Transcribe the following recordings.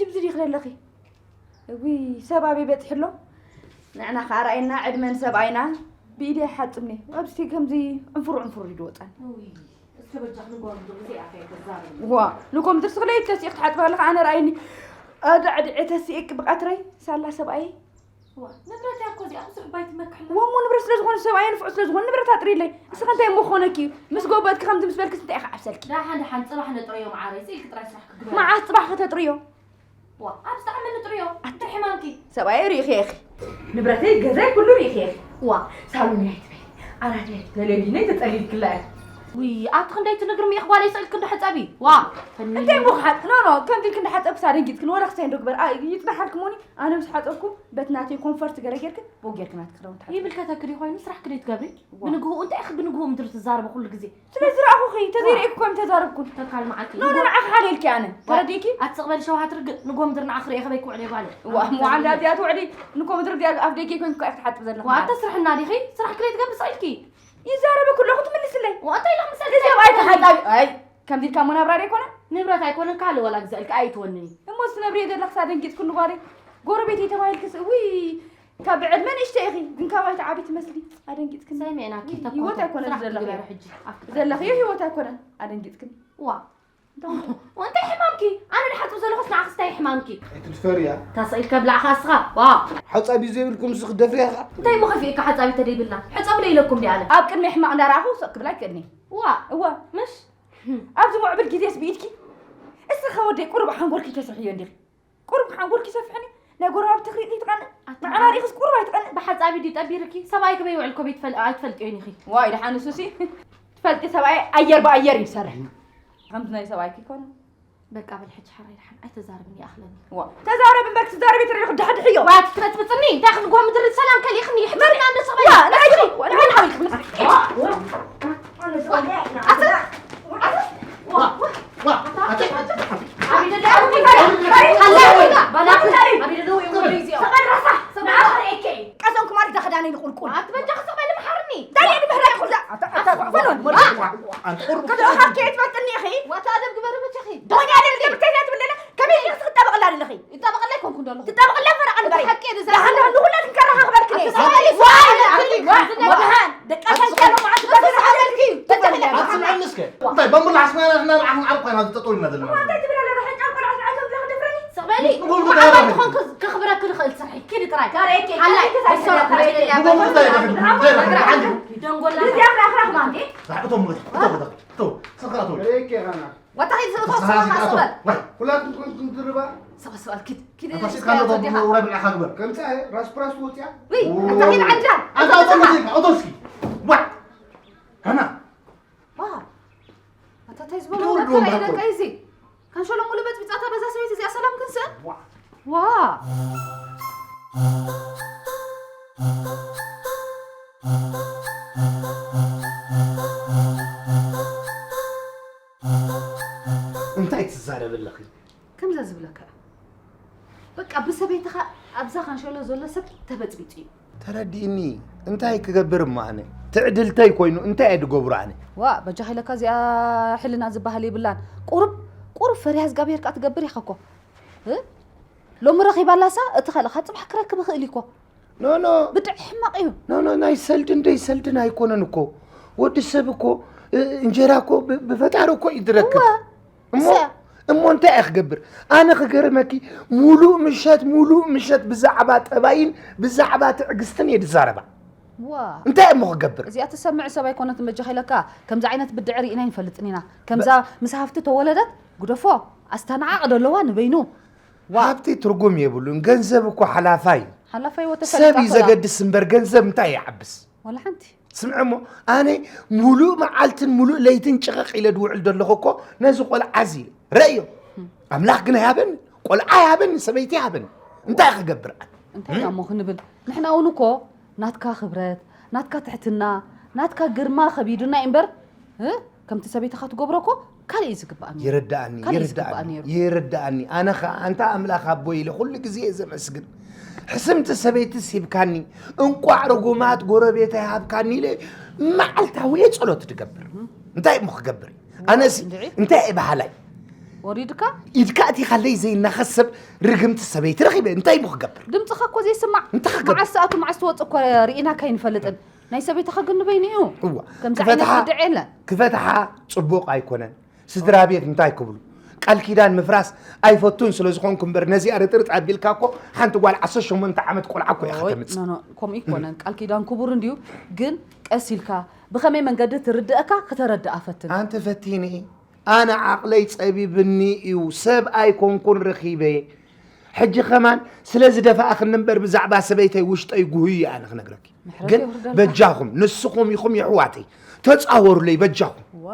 ጅብዚ ዲኺ ዘለኺ? እውይ፣ ሰብ ኣበይ በፂሑ ኣሎ? ንዕና ኸዓ ርኣየና፣ ዕድመ ንሰብኣይና። ብኢደይ ሓፅብኒ ኣብዚ ከምዚ ዕንፍሩ ዕንፍሩ ኢሉ ወፃኒ። ዋ፣ ንኮምድር ስኽለይ ተሲእክ ትሓፅባ ኣለኻ፣ ኣነ ርኣይኒ። ኣዳዕድዐ ተሲእክ ብቐትረይ ሳላ ሰብኣይ። ዋ፣ ንብረት እያ እኮ እዚኣ፣ ብዙሕ ባይ ትመክሕና። ወሞ ንብረት ስለ ዝኾነ ሰብኣየ ንፍዑ ስለ ዝኾነ ንብረት ኣጥሪለይ። እስኸ እንታይ እሞ ክኾነኪ እዩ? ምስ ጎበጥኪ ከምዚ ምስ በልክስ እንታይ ኢኻ ዓብሰልኪ? ደሓን ደሓን፣ ፅባሕ ነጥረዮ መዓረይ፣ ስኢልኪ ጥራይ ስራሕ ክግበር። መዓስ ፅባሕ ከተጥርዮ? ዋ፣ ኣብ ዝጠዓመኒ ጥርዮ። እንታይ ሕማምኪ? ሰብኣየይ ርኢኺ ኢኺ። ንብረተይ፣ ገዛይ፣ ኩሉ ርኢኺ ኢኺ። ዋ፣ ሳሎነይ ኣይትበይ፣ ዓራተይ ኣይትበይ፣ ቴሌቪዥነይ ተጸሊልክላ እያ። ውይ፣ ኣቲ ክንደይ ትንግርሚ ኢኺ ጓለይ፣ ስእልኪ እንዶ ሕጸቢ። ዋ፣ ፈኒ። እንታይ እሞ ክሓጥ? ኖ፣ ኖ፣ ከምዚ ኢልኪ እንዳሓጸብኪ ኣደንጊጽክኒ፣ ወላ ክሳይ እንዶ ግበር። አ፣ ይጽናሓልኪ እሞኒ፣ ኣነ ምስ ሓጸብኩ፣ በቲ ናተይ ኮንፈርት ገለ ጌርኪ፣ ቦግ ጌርኪ ናትኪ ክዳውንቲ ሓጺ። ይምልከተኪ ድዩ ኮይኑ? ስራሕኪ ደይትገብሪ? ዋ። ብንግሆኡ እንታይ ኢኺ ብንግሆኡ ምድሪ ትዛረቢ ኩሉ ግዜ? ስለዝረኣኹኺ ተዘይርእየኪ እኮ እየ ምተዛረብኩን። ተካል መዓልቲ። ኖ ኖ ንዓኺ ሓልየልኪ ኣነ። ተረዲእኪ? ኣትስቕበሊ ሸውሃት ርግእ። ንጎ ምድሪ ንዓኺ ርእየ ከመይ ክውዕል እየ ጓለይ? ዋእ እሞ ዓንዳ እዚኣ ትውዕሊ። ንጎ ምድሪ እዚኣ ኣፍ ደገ ኮይንኪ እኮ ኢኺ ትሓጥቢ ዘለኺ። ዋእ ኣታ ስርሕና ዲኺ? ስራሕኪ ለይትገብሪ ስቕ ኢልኪ። ይዛረበኪ ኣለኹ ትምልስለይ። ዋእ እንታይ ኢልኺ ምሰልኪ? እዚ ሰብኣይ ተሓጣቢ። ኣይ ከምዚ ኢልካ እሞ ናብራ ዶ ኣይኮነን? ንብረት ኣይኮነን ካልእ ወላ ግዛእልኪ ኣይትወንኒ። እሞ ትነብርዮ ዘለኺ ኣደንጊጽኩኒ ጓለይ። ጎረቤተይ ተባሂልክስ እውይ ካብ ብዕድመ ንእሽተይ ኢኺ ግን ካባይ ትዓብዪ ትመስሊ። ኣደንጊጽክኒ። ሰሚዕናኪ ተኮተ። ህይወት ኣይኮነን ስራሕ ዘለኽዮ። ግበሪ ሕጂ ኣፍኪ ዘለኽዮ ህይወት ኣይኮነን ኣደንጊጽክኒ። ዋ እንታይ ሕማምኪ? ኣነ ድሓጽብ ዘለኹስ ንዓኽስ እንታይ ሕማምኪ? ኣይትድፈርያ። ታስቕ ኢልካ ብላዕኻ እስኻ። ዋ ሓጻቢ ዘይብልኩም ሲ ክትደፍርያ ኸኣ። እንታይ እሞ ከፊእካ ሓጻቢ ተደይብልና? ሕጸብለይ ኢለኩም ድኣለ። ኣብ ቅድሚ ሕማቕ እንዳረኣኹ ስቕ ክብል ኣይክእልኒ። ዋ እዋ ምሽ ኣብዚ ምዕብል ግዜስ ብኢድኪ እስኺ ወደይ ቁሩብ ሓንጎልኪ ተስርሕዮ እንዲኺ። ቁሩብ ሓንጎልኪ ሰፍሕኒ። ናይ ጎረባብቲ ክሪኢ ከይትቐንእ። ንዓና ርኢኽስ ቁሩብ ኣይትቐንእ። ብሓጻቢ ድዩ ጠቢርኪ? ሰብኣይ ክበይ ይውዕል ኮ ቤት ፈል- ኣይትፈልጥዮን ኢኺ። ዋይ ደሓን ንሱሲ ትፈልጢ ሰብኣይ ኣየር ብኣየር እዩ ዝሰርሕ። ከምዚ ናይ ሰብኣይኪ ይኮነ። በቃ በል ሕጂ ሕራይ ደሓን ኣይተዛርብኒ ይኣኽለኒ። ዋ ተዛረብ እምበር ክትዛረቢ ትርኢ ክድሕድሕዮ። ዋ ትበጥብጥኒ እንታይ ክንጎ ምድሪ ሰላም ከሊእኽኒ ይሕበርና እንዶ ሰብኣይ። ዋ ንሕጂ ወላ ሓዊልክ ቀሰንኩ ማለት እዛ ክዳነይ ንቁልቁል። ኣቲ በጃኺ ስቕ በሊ መሓርኒ። እንታይ እየ ድምህረኪ ኩላ? ኣታ ኣታ ፈኖን። ኣንቁር። ከደረኻት ከየትፈልጥኒ ኢኺ። ዋታ ኣደብ ግበሪ በጃኺ። ዶኛ ኣደብ ትብለላ ከመይ ኢልኪ ክትጠበቕላ ዘለኺ? ይጠበቐላ ኣይኮንኩን ዘለኹ። ትጠበቕላ ፈረቓ ንበሪ። ሓቂ እየ ዝዛረብ። ደሓን ንኹላ ክንከራኻኽበልክን እየ። ኣቲ ሰበሊ ዋይ፣ ሰበሊ ዋይ፣ ዋይ፣ መድሃን። ደቂ ኣሰልጠኑ መዓት በርሃ በልኪ። ኣትስምዐኒ እስከ። እንታይ ባምቡላ ሓስማና እና ንዓኹም ዓርኩ ኮይና ዝጠጠው ኢልና ዘለና። እንታይ ትብል ኣለኻ? ሕጫ ቆልዓ ስርዓቶም ብላ ክደፍረኒ? ስቕ በሊ። ንጎልጉ ብዓባይ ተባረኺ። ዝኾንኩ ከኽብረኪ ዝኽእል ስርሒ። ኪዲ ጥራይ። ጋር ኤኬ፣ ኣላይ፣ ጋር ኤኬ፣ ኣይሰረኹ። ጋር ኤኬ። ንጎልጉ እንታይ ይበሃል? እንታይ ይበሃል? ሓንቲ። ደንጎላ። እዚኣ ፍራፍራፍ ማንዴ። ራሕቅቶም፣ እቶም፣ እቶም፣ እቶም። ስኽራቶም። ጋር ኤኬ ኻና። ወታ ኸይድ ስእቶ ስእቶ ስእቶ። ስእቶ። ዋይ። ኩላትኩም ኮንኩም ትርባ። ሰባ ሰባ ኪድ ኪድ ኣታ ስእካ ስእቶ ኣለዎ ዲኻ። ውራይ ብልዓኻ ግበር። ከምጻ ራስ ፕራስ ወጽያ። ወይ ኦ። ኣታ ኸይድ ዓንጃ። ኣታ ኣቶ ሙዚቃ፣ ኣቶ እስኪ። ዋይ። ሃና። ዋ። ኣታ ታይ ዝበሉ ደውል ነገር ደውል እዩ በቃ። ደቂ እዚ። ካንሾሎ ሙሉ በጥቢጻታ በዛ ሰበይቲ እዚኣ ሰላም ክንስእ። ዋ። ዋ። እንታይ ትዛረቢ ኣለኺ? ከምዛ ዝብለካ እዩ። በቃ ብሰበይትኻ ኣብዛ ካንሸሎ ዘሎ ሰብ ተበጽቢጹ እዩ። ተረዲእኒ። እንታይ ክገብር እሞ ኣነ? ትዕድልተይ ኮይኑ እንታይ እየ ድገብሮ ኣነ? ዋእ በጃኻ ኢለካ እዚኣ ሕልና ዝበሃል የብላን። ቁሩብ ቁሩብ ፈሪሃ እግዚኣብሄር ከኣ ትገብር ኢኻ እኮ። እ? ሎሚ ረኺባላሳ እቲ ካልእኻ ጽባሕ ክረክብ ይኽእል እዩ እኮ። ኖ ኖ ብጥዕ ሕማቕ እዩ። ኖ ኖ ናይ ሰልድን ደይሰልድን ኣይኮነን እኮ ወዲ ሰብ እኮ እ- እንጀራ እኮ ብ- ብፈጣሪ እኮ እዩ ዝረክብ እወ እሞ እሰ- እሞ እንታይ እየ ክገብር ኣነ ክገርመኪ ሙሉእ ምሸት ሙሉእ ምሸት ብዛዕባ ጠባይን ብዛዕባ ትዕግስትን እየ ዝዛረባ ዋ እንታይ እሞ ክገብር እዚኣ ትሰምዕ ሰብ ኣይኮነትን በጃኻ ኢለካ ከምዚ ዓይነት ብድዕ ርኢና ይንፈልጥን ኢና ከምዛ ምስ ሃፍቲ ተወለደት ግደፎ ኣስተናዓቕ ደለዋ ንበይኑ ሃብቲ ትርጉም የብሉን። ገንዘብ እኮ ሓላፋ እዩ። ሓላፋይ ወተሰብ ሰብ እዩ ዘገድስ እምበር ገንዘብ እንታይ ይዓብስ? ወላ ሓንቲ። ስምዒ እሞ ኣነ ሙሉእ መዓልትን ሙሉእ ለይትን ጭቕቕ ኢለ ድውዕል ዘለኹ እኮ ነዚ ቆልዓ እዚ ረእዮ። ኣምላኽ ግን ኣይሃበኒ፣ ቆልዓ ኣይሃበኒ፣ ሰበይቲ ኣይሃበኒ። እንታይ ክገብር ኣነ? እንታይ ኢና እሞ ክንብል? ንሕና እውን እኮ ናትካ ክብረት፣ ናትካ ትሕትና፣ ናትካ ግርማ ከቢዱና እዩ እምበር እ ከምቲ ሰበይትኻ ትገብሮ እኮ ካልእ እዩ ዝግባእ ነይሩ። ይርድኣኒ ካልእ እዩ ዝግባእ ይርድኣኒ ነይሩ። ይርድኣኒ ኣነ ኸዓ ኣንታ ኣምላኽ ኣቦይ ኢለ ኩሉ ግዜ እየ ዘመስግን ሕስምቲ ሰበይትስ ሂብካኒ እንቋዕ ርጉማት ጎረቤተይ ሃብካኒ ኢለ መዓልታዊ እየ ጸሎት ዝገብር እንታይ እሞ ክገብር ኣነስ እንታይ እየ በሃላይ ወሪድካ? ኢድካ ኣቲኻለይ ዘይናኸስ ሰብ ርግምቲ ሰበይቲ ረኺበ እንታይ እሞ ክገብር? ድምፅኻ እኮ ዘይስማዕ። እንታይ ክገብር? መዓስ ሰኣቱ መዓስ ትወፅእ እኮ ርኢናካ ኣይንፈልጥን። ናይ ሰበይትኻ ግን ንበይኑ እዩ። እዋ፣ ከምዚ ዓይነት ክፈትሓ- ብድዕ የለን። ክፈትሓ ፅቡቕ ኣይኮነን። ስድራ ቤት እንታይ ክብሉ? ቃል ኪዳን ምፍራስ ኣይፈቱን ስለ ዝኾንኩ እምበር ነዚኣ ርጥርጥ ኣቢልካ እኮ ሓንቲ ጓል ዓሰርተ ሸሞንተ ዓመት ቆልዓ እኮ ኢኻ ኦይ፣ ተምፅእ። ኖ፣ ኖ፣ ከምኡ ይኮነን። ቃል ኪዳን ክቡር እንድዩ፣ ግን ቀስ ኢልካ ብኸመይ መንገዲ ትርድአካ ክተረድኣ ፈትን። ኣንቲ ፈቲኒ ኣነ ዓቕለይ ጸቢብኒ እዩ፣ ሰብ ኣይኮንኩን ረኺበ። ሕጂ ከማን ስለ ዝደፋእኽኒ እምበር ብዛዕባ ሰበይተይ ውሽጠይ ጉህዩ እየ ኣነ ክነግረኪ። ምሕረት ግን የውርደልካ። በጃኹም ንስኹም ኢኹም የሕዋተይ ተጻወሩለይ በጃኹም። ዋ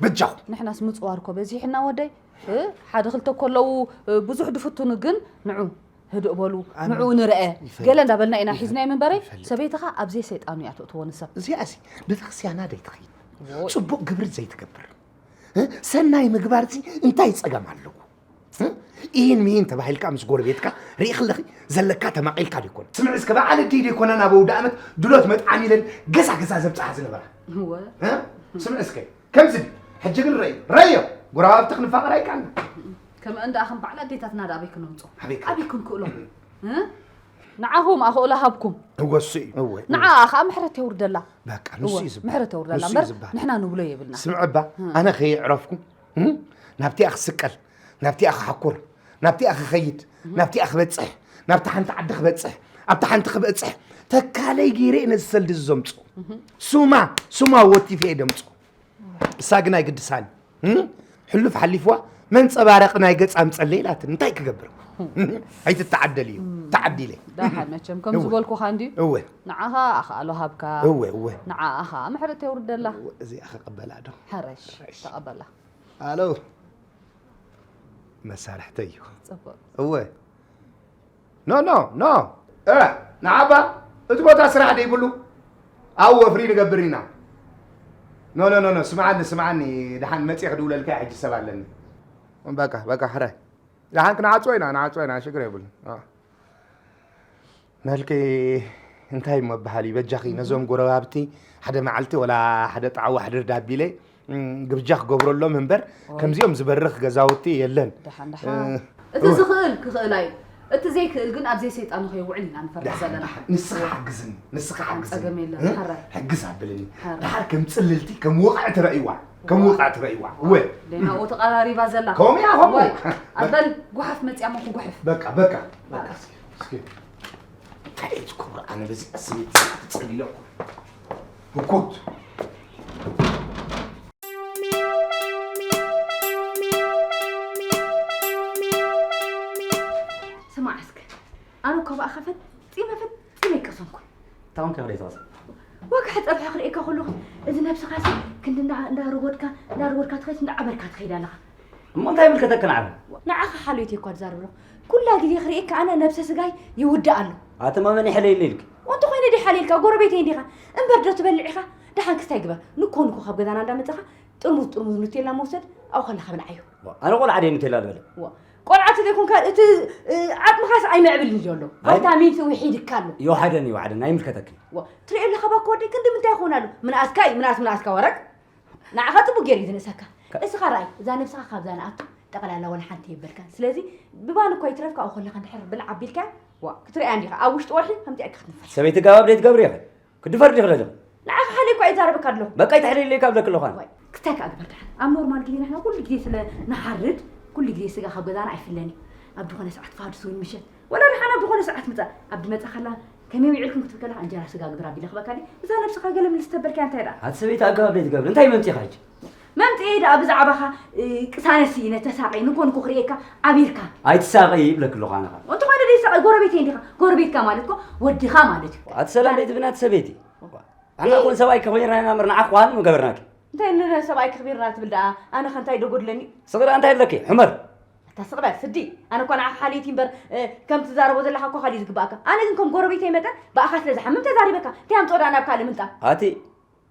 በጃኹም። ንሕናስ ምጽዋር እኮ በዚሕና ወደይ። እ? ሓደ ክልተ ከለዉ እ፣ ብዙሕ ድፍትኑ ግን ንዑ ህድእ በሉ ኣነ ንዑ ንርአ ይፈልጥ። ገለ እንዳበልና ኢና ሒዝናዮ ምንበረይ ይፈልጥ። ሰበይትኻ ኣብ ዘይሰይጣኑ እያ ትእትዎ ንሰብ እዚኣሲ ቤተክርስትያና ደይትኸይድ ጽቡቕ ግብሪ ዘይትገብር እ? ሰናይ ምግባርሲ እንታይ ጸገም ኣለዎ? እ? ኢሂን ሚሂን ተባሂልካ ምስ ጎረቤትካ ርኢ ከለኺ ዘለካ ተማቒልካ ዶ ይኮነ? ስምዒ እስከ በዓል ኣደይ ዶ ይኮና ናብ ኣውደ ኣመት ድሎት መጥዓም ኢለን ገዛ ገዛ ዘብጽሓ ዝነበራ? እወ። እ? ስምዒ እስከ ከምዚ ድዩ? ሕጂ ግን ረእዩ ረእዮ ጎረባብቲ ክንፋቐር ኣይከኣልና። ከምአን ደኣ ከም በዓል ኣዴታትና ደኣ ኣበይ ክነምጾ ኣበይ ክነምጾ? ኣበይ ክንክእሎ? እ? ንዓኹም ኣኽእሎ ሃብኩም። እወ እሱ እዩ። እወ። ንዓኣ ኸኣ ምሕረት የውርደላ። በቃ ንሱ እወ፣ እዩ ዝበሃል። ምሕረት የውርደላ ንሱ እዩ እምበር ዝበሃል። ንሕና ንብሎ የብልና። ስምዒ እባ፣ ኣነ ከየዕረፍኩ እም? ናብቲኣ ክስቀል፣ ናብቲኣ ክሓኩር፣ ናብቲኣ ክኸይድ፣ ናብቲኣ ክበጽሕ፣ ናብቲ ሓንቲ ዓዲ ክበጽሕ፣ ኣብቲ ሓንቲ ክበጽሕ ተካለይ ገይረ እየ ነዚ ሰልዲ እዚ ዘምጽኦ። ሱማ ሱማ ወቲፈ እየ ደምጽኦ። እሳ ግን ኣይግድሳን እም? ሕሉፍ ሓሊፍዋ መንጸባረቒ ናይ ገጽ ኣምጸለይ ኢላትኒ እንታይ ክገብር? ኣይትተዓደል እዩ ተዓዲለ። ዳሓን መቸም ከም ዝበልኩኻ እንድዩ እወ ንዓኻ ኣኽኣሎ ሃብካ እወ እወ ንዓኣ ኸዓ ምሕረት የውርደላ። እዚኣ ክቕበላ ዶ? ሕረሽ ተቐበላ። ኣሎ መሳርሕተይ እዩ። ፅቡቅ። እወ። ኖ ኖ ኖ። እ፣ ንዓባ እቲ ቦታ ስራሕ ደይብሉ ኣብ ወፍሪ ንገብር ኢና። ኖ ኖ ኖ ኖ፣ ስምዓኒ ስምዓኒ፣ ደሓን መፅየ ክድውለልካ ሕጂ ሰብ ኣለኒ። በቃ በቃ ሕራይ። ደሓን ክንዓፅዎ ኢና፣ ንዓፅዎ ኢና፣ ሽግር የብሉን። እ። መልኪ እንታይ እሞ በሃል እዩ በጃኺ ነዞም ጎረባብቲ ሓደ መዓልቲ ወላ ሓደ ጣዕዋ ሕድር ዳቢለ ግብጃ ክገብረሎም እምበር ከምዚኦም ዝበርኽ ገዛውቲ የለን። ደሓን ደሓን እቲ ዝኽእል ክኽእላ እዩ። እቲ ዘይክእል ግን ኣብ ዘይሰይጣኑ ከይውዕል ኢና ንፈርሕ ዘለና። ንስኻ ሓግዝኒ ንስኻ ሓግዝኒ ጸገም የለን። ሕራይ ሕግዝ ኣብልኒ። ደሓር ከም ጽልልቲ ከም ውቕዕቲ ረእይዋ ከም ውቕዕቲ ረእይዋ። እወ ደናኡ ተቐራሪባ ዘላ። ከምኡ እያ ከምኡ። ኣበል ጓሓፍ መጽያ ሞ ክጉሕፍ። በቃ በቃ በቃ እስኪ እስኪ እንታይ እየ ዝገብሮ ኣነ በዚ ስሚት ክፀሊለኩ ህኮት ስማዕ እስከ ኣነ እኮ ብኣኻ ፈፂመ ፈፂመ ኣይቀሰንኩን። እንታይ ኮንኪ ክደይ ትቐስኒ? ወግሐ ፀብሒ ክርእየካ ከለኹ እዚ ነብስኻሲ ክንዲ እንዳ- እንዳረጎድካ እንዳረጎድካ ትኸይድ እንዳዓበርካ ትኸይድ ኣለኻ። እሞ እንታይ ይምልከተኪ ንዓኺ? ንዓኻ ሓልዮት እየ እኳ ዝዛረብ ኣለኹ። ኩላ ግዜ ክርእየካ ኣነ ነብሰ ስጋይ ይውዳእ ኣሎ። ኣቲ እሞ መን ይሓልየኒ ኢልኪ? እንተኾይነ ድዩ ሓልየልካ? ጎረቤተይ እንዲኻ። እምበር ዶ ትበልዕ ኢኻ? ደሓን ክስታይ ግበር። ንኮ ንኮ ካብ ገዛና እንዳመጻኻ ጥርሙዝ ጥርሙዝ ኑቴላ ምውሳድ ኣብኡ ከለኻ ብልዓዮ። ኣነ ቆልዓ ድየ ኑቴላ ዝበለ? ዋ፣ ቆልዓ ተዘይኮንካ እቲ ዓቕምኻስ ኣይምዕብልን እዩ ዘሎ። ቫይታሚንሲ ውሒድካ ኣሎ። ይውሓደኒ ይውሓደኒ ኣይምልከተክን። ዋ፣ ትሪኦ ኣለኻ ባኮ ወደይ ክንዲ ምንታይ ይኸውን ኣሎ? ምንኣስካ እዩ ምንኣስ ምንኣስካ ወረግ። ንዓኻ ጽቡቕ ገይሩ እዩ ዝንእሰካ። እስኻ ርኣይ እዛ ነብስኻ ካብዛ ንኣቱ ጠቕላላ ወላ ሓንቲ የበልካን። ስለዚ ብባን እኳ ይትረፍ ካብኡ ከለኻ እንድሕር ብልዕ ኣቢልካ ዋ ክትሪኣ እንዲኻ ኣብ ውሽጢ ወርሒ ከምቲ ኣካ ክትንፈር። ሰበይቲ ጋባብ ደይ ትገብሪ ኢኺ። ክድፈር ዲኺ ለለኹ? ንዓኻ ሓሊእኳ እየ ዛረበካ ኣለኹ። በቃ ኣይትሕልይለይ ካብ ለክለኹ ኣነ። ዋይ፣ ክስታይ ከኣ ግበር ደሓን። ኣብ ኖርማል ግዜ ንሕና ኩሉ ግዜ ስለ ንሓርድ ኩሉ ግዜ ስጋ ካብ ገዛና ኣይፍለን እዩ። ኣብ ዝኾነ ሰዓት ፋድስ ወይ ምሸት ወላ ደሓን ኣብ ዝኾነ ሰዓት ምጻእ። ኣብ ድመጻ ከላ ከመይ ውዒልኩም ክትብል ከለኻ እንጀራ ስጋ ግብር ኣቢለ ክበካ ድየ? እዛ ነብስኻ ገለ ምልስ ተበልካያ እንታይ ደኣ? ኣቲ ሰበይቲ ኣገባብ ደይ ትገብሪ እንታይ መምጺኻ ሕጂ? መምጽኤ ደኣ ብዛዕባኻ ቅሳነት ስኢነ ተሳቒ ንኮንኩ ክርእየካ ዓቢርካ። ኣይትሳቐ ይብለኪ ኣለኹ ኣነ ኸኣ። እንተኾነ ደይ ሳቐ ጎረቤተይ እንዲኻ። ጎረቤትካ ማለት እኮ ወድኻ ማለት እዩ። ኣቲ ሰላም ደይ ትብና ኣቲ ሰበይቲ። ኣና ኮን ሰብኣይ ከኺርና ኢና ምር ንዓኽ ኳን ምገበርናኪ። እንታይ ንነ ሰብኣይ ከኺርና ትብል ደኣ ኣነ ኸ እንታይ ደጎድለኒ? ስቕራ እንታይ ኣለኪ? ሕመር። ኣታ ስቕ በል ስዲ። ኣነ እኳ ንዓኻ ሓልየቲ እምበር ከም ትዛረቦ ዘለኻ እኳ ካልእ እዩ ዝግባኣካ። ኣነ ግን ከም ጎረቤተይ መጠን ብኣኻ ስለ ዝሓምም ተዛሪበካ። እንታይ ኣምጽኦ ደኣ ናብ ካልእ ምምጻእ? ኣቲ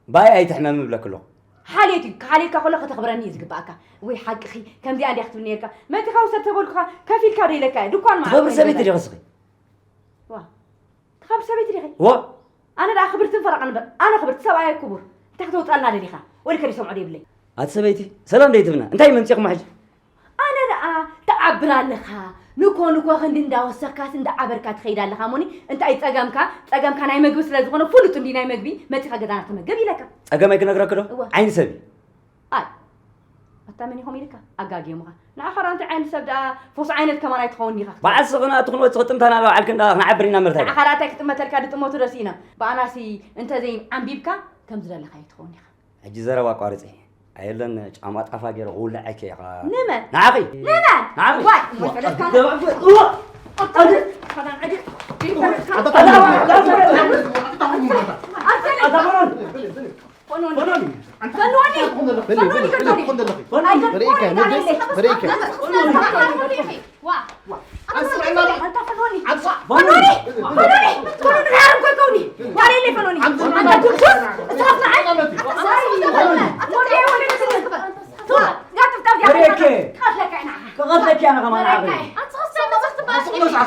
ባይ ኣይትሕመሚ እብለኪ ኣለኹ። ሓልየት እዩ። ክሓልየካ ከሎ ከተኽብረኒ እዩ ዝግባኣካ። ወይ ሓቅኺ ከምዚኣ እንዲያ ክትብል ነይርካ። መጺኻ ውሰድ ተበልኩኻ ከፊልካ ዶ ኢለካ እየ። ድኳን መዓስ ትኸብሪ ሰበይቲ ዲኺ እስኺ? ዋ ትኸብሪ ሰበይቲ ዲኺ? ዋ ኣነ ደኣ ክብርትን ፈረቓን እምበር ኣነ ክብርቲ ሰብኣይ ክቡር። እንታይ ክተውጻልና ደሊኻ? ወልከ ዲሰምዖ ደይብለይ። ኣቲ ሰበይቲ ሰላም ደይትብና እንታይ መምጺኹማ ሕጂ? ኣነ ዓብር ኣለኻ። ንኮ ንኮ ክንዲ እንዳወሰካስ እንዳዓበርካ ትኸይድ ኣለኻ። ሞኒ እንታይ ጸገምካ? ጸገምካ ናይ መግቢ ስለ ዝኾነ ፍሉጥ እንዲ ናይ መግቢ መጺኻ ገዛና ተመገብ ኢለካ። ጸገመይ ክነግረክ ዶ? እወ። ዓይኒ ሰብ እዩ። ኣይ ኣታ መን ኢኹም ኢልካ ኣጋጊዮምኻ። ንዓኻ ራ እንታይ ዓይነት ሰብ ደኣ ፎስ ዓይነት ከማን ኣይትኸውን ኢኻ። በዓል ስኽና እቲ ክንወጽእ ክጥምተና ዶ ዓልክ እንዳ ክንዓብር ኢና መርታይ። ንዓኻ ራ እንታይ ክጥመተልካ ድጥመቱ ደስ ኢና። ብኣናሲ እንተዘይ ዓንቢብካ ከም ዝደለኻ ኣይትኸውን ኢኻ። ሕጂ ዘረባ ኣቋርጺ። ኣየለን ጫማ ጣፋ ገይረ ክውልዐኪ ኢኻ። ንመን? ንዓኺ። ንመን? ንዓኺ። ዋይ፣ እዋ፣ መሰለካ። እዋ፣ እዋ፣ እዋ፣ እዋ፣ ፈኖኒ። ፈኖኒ። ፈኖኒ። ፈኖኒ። ፈኖኒ። ፈኖኒ። ፈኖኒ። ፈኖኒ። ፈኖኒ። ፈኖኒ። ፈኖኒ። ዋ። ኣንታ ፈኖኒ። ኣንታ ፈኖኒ። ፈኖኒ። ፈኖኒ። ፈኖኒ። ዛረብ ኮይኮኒ። ዋለለይ ፈኖኒ። ኣንታ ዱርሱር። እስኻስ ንዓይ። ኣንታ ሰብኣይ። ወዲ ወዲ። ዋ። ጋር ጥፍጣፍ ያ። በሬኬ። ክቐትለካ ኢና። ክቐትለካ ኢና ከማን ዓቕሊ። ኣንታ ሰብኣይ።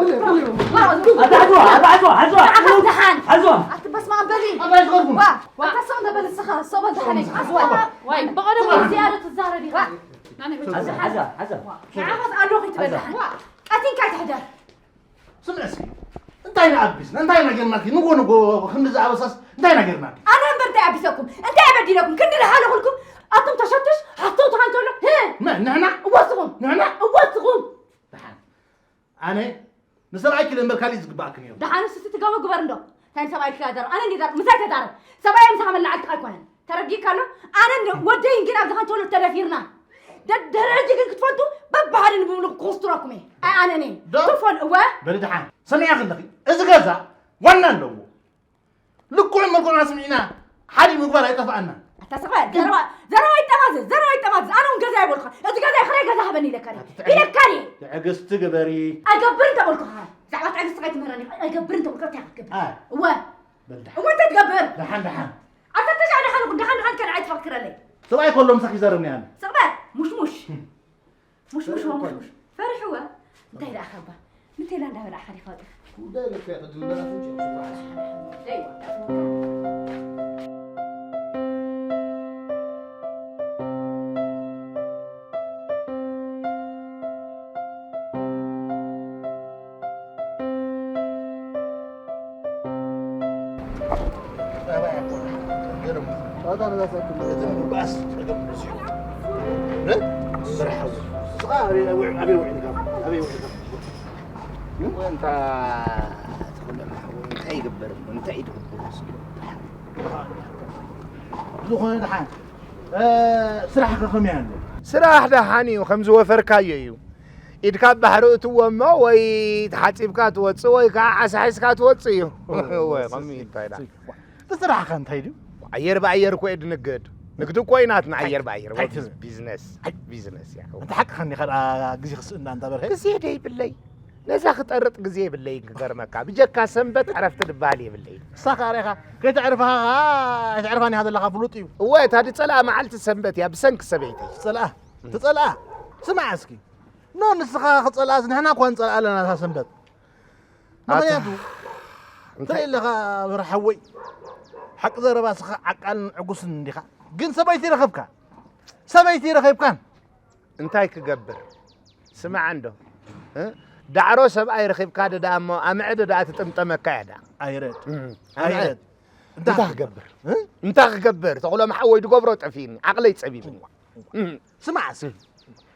ኣታ ሓዝዋ፣ ኣታ ሓዝዋ፣ ሓዝዋ። ንዓኻ ደሓን። ሓዝዋ። ኣቲ በስመ ኣብ በሊ። ኣታ ይዝኸርኩም። ዋ። ኣታ ሰቕ እንደ በል እስኻ፣ ሰቕ በል ደሓን። ሓዝዋ። ዋይ፣ ብቐደም ዝያዳ ትዛረብ ኢኻ። ሓዛ፣ ሓዛ፣ ሓዛ። ንዓኻስ ኣለኹ ይትበል። ሓዛ። ቀቲንካ ትሕደር። ስምዕ እስኪ፣ እንታይ ኢና ኣቢስና? እንታይ ኢና ጌርናኪ? ንጎ ንጎ ክንዲ ዝኣበሳስ እንታይ ኢና ጌርናኪ? ኣነ እምበር እንታይ ኣቢሰኩም? እንታይ በዲለኩም? ክንዲ ዝሃለኹልኩም ኣቱም ተሸቱሽ ሓፍቶም ተኻን ከሎ፣ ህ! መን? ንሕና? እወ እስኹም! ንሕና? እወ እስኹም! ደሓን። ኣነ ንሰብኣይኪ እምበር ካሊእ ዝግባኣኪ ነይሩ። ደሓን እስቲ ትገቡ ግበር እንዶ። እንታይ ንሰብኣይኪ ኣዛረብ? ኣነ እንዲ ዛረብ፣ ምሳይ ተዛረብ። ሰብኣይ ምሳኻ መላዓልትኻ ኣይኮነን። ተረዲእካ ኣሎ? ኣነን ወደይን ግን ኣብዚ ከንተሎ ተደፊርና። ደ-፣ ድሕሪ ሕጂ ግን ክትፈልጡ በብሓደ ንብብሉ ክኹስትረኩም እየ። ኣይ ኣነን እየ። ዶ? ትፎን፣ እወ። በሊ ደሓን። ሰሚዕኪ ኣለኺ? እዚ ገዛ ዋና ኣለዎ። ልክዑን መልክዑን ኣስሚዕና ሓዲ ምግባር ኣይጠፍኣና። ኣታ ስቕ በል። ዘረባ፣ ዘረባ ይጠማዘዝ፣ ዘረባ ይጠማዘዝ። ኣነ እውን ገዛ ይበልካ። እዚ ገዛ ክራይ ገዛ ሃበኒ ኢለካ ድየ? ኣቲ ትዕግስቲ ኢለካ ድየ? ትዕግስቲ ግበሪ። ኣይገብርን ተበልኩኻ። ብዛዕባ ትዕግስቲ ከይትምህረኒ። ኣይገብርን ተበልኩ፣ እንታይ ክትገብር? ኣይ። እወ። በል ደሓን። እወ፣ እንታይ ትገብር? ደሓን፣ ደሓን። ኣታ ተሻ ደሓን፣ ደሓን፣ ደሓን ከን ኣይትፈክረለይ። ሰብኣይ ከሎ ምሳኺ ይዛረብኒ ኣነ። ስቕ በል፣ ሙሽሙሽ። ህም። ሙሽሙሽ፣ ፈሪሕዎ። ሙሽሙሽ። ፈሪሕዎ። እንታይ ደኣ ካባ? ንቴላ እንዳበልዓ ሓሊፋ ወጢኻ። ጉዳይ ለካ ተትብለና ፍንጭ። ደይ። እንታይ ይግበር? እንታይ ይግበር? ዝኾነ ደሓን። እ፣ ስራሕ ከ ከመይ ኣሎ? ስራሕ ደሓን እዩ፣ ከም ዝወፈርካዮ እዩ። ኢድካ ኣብ ባሕሪ እትዎ እሞ ወይ ተሓጺብካ ትወጽእ ወይ ከዓ ዓሳ ሒዝካ ትወጽእ እዩ። እወ፣ ከምኡ እዩ። እንታይ ደኣ? እቲ ስራሕ ከ እንታይ ድዩ? ኣየር ብኣየር እኮ እየ ድንግድ። ንግዲ እኮ እዩ ናትና፣ ኣየር ብኣየር። እንታይ ትብል? ቢዝነስ፣ ኣይ። ቢዝነስ እያ። እንተ ሓቅኻ እንዲኻ ደኣ ግዜ ክስእና እንዳ በርሀ? ግዜ ደይብለይ። ነዛ ክጠርጥ ግዜ የብለይን ክገርመካ። ብጀካ ሰንበት ዕረፍቲ ድበሃል የብለይን። ንስኻ ከኣ ርኢኻ፣ ከይተዕርፍኻ ከኣ ኣይተዕርፋን ኢኻ ዘለኻ ፍሉጥ እዩ። እወ፣ እታ ድጸልኣ መዓልቲ ሰንበት እያ፣ ብሰንኪ ሰበይተይ። ትጸልኣ? ትጸልኣ? ስማዕ እስኪ። ኖ፣ ንስኻ ክጸልኣስ ንሕና እኳ ንጸልኣ ኣለና እታ ሰንበት። ኣታ-፣ ምኽንያቱ፣ እንታይ? ትርኢ ኣለኻ በርሓወይ፣ ሓቂ ዘረባ ንስኻ ዓቃልን ዕጉስን እንዲኻ። ግን ሰበይቲ ረኸብካ። ሰበይቲ ረኸብካን። እንታይ ክገብር? ስማዕ እንዶ፣ እ? ዳዕሮ ሰብኣይ ረኺብካ ዶ ደኣ እሞ ኣምዕዶ ደኣ ትጥምጠመካ እያ ደኣ። ኣይረድ። እም፣ ኣይረድ። ኣምዕድ። እንታይ እንታይ ክገብር? እ? እንታይ ክገብር? ተኽሎም ሓወይ ድገብሮ ጠፊእኒ፣ ዓቕለይ ጸቢብኒ። እም። ስማዕ እስኪ፣ እም።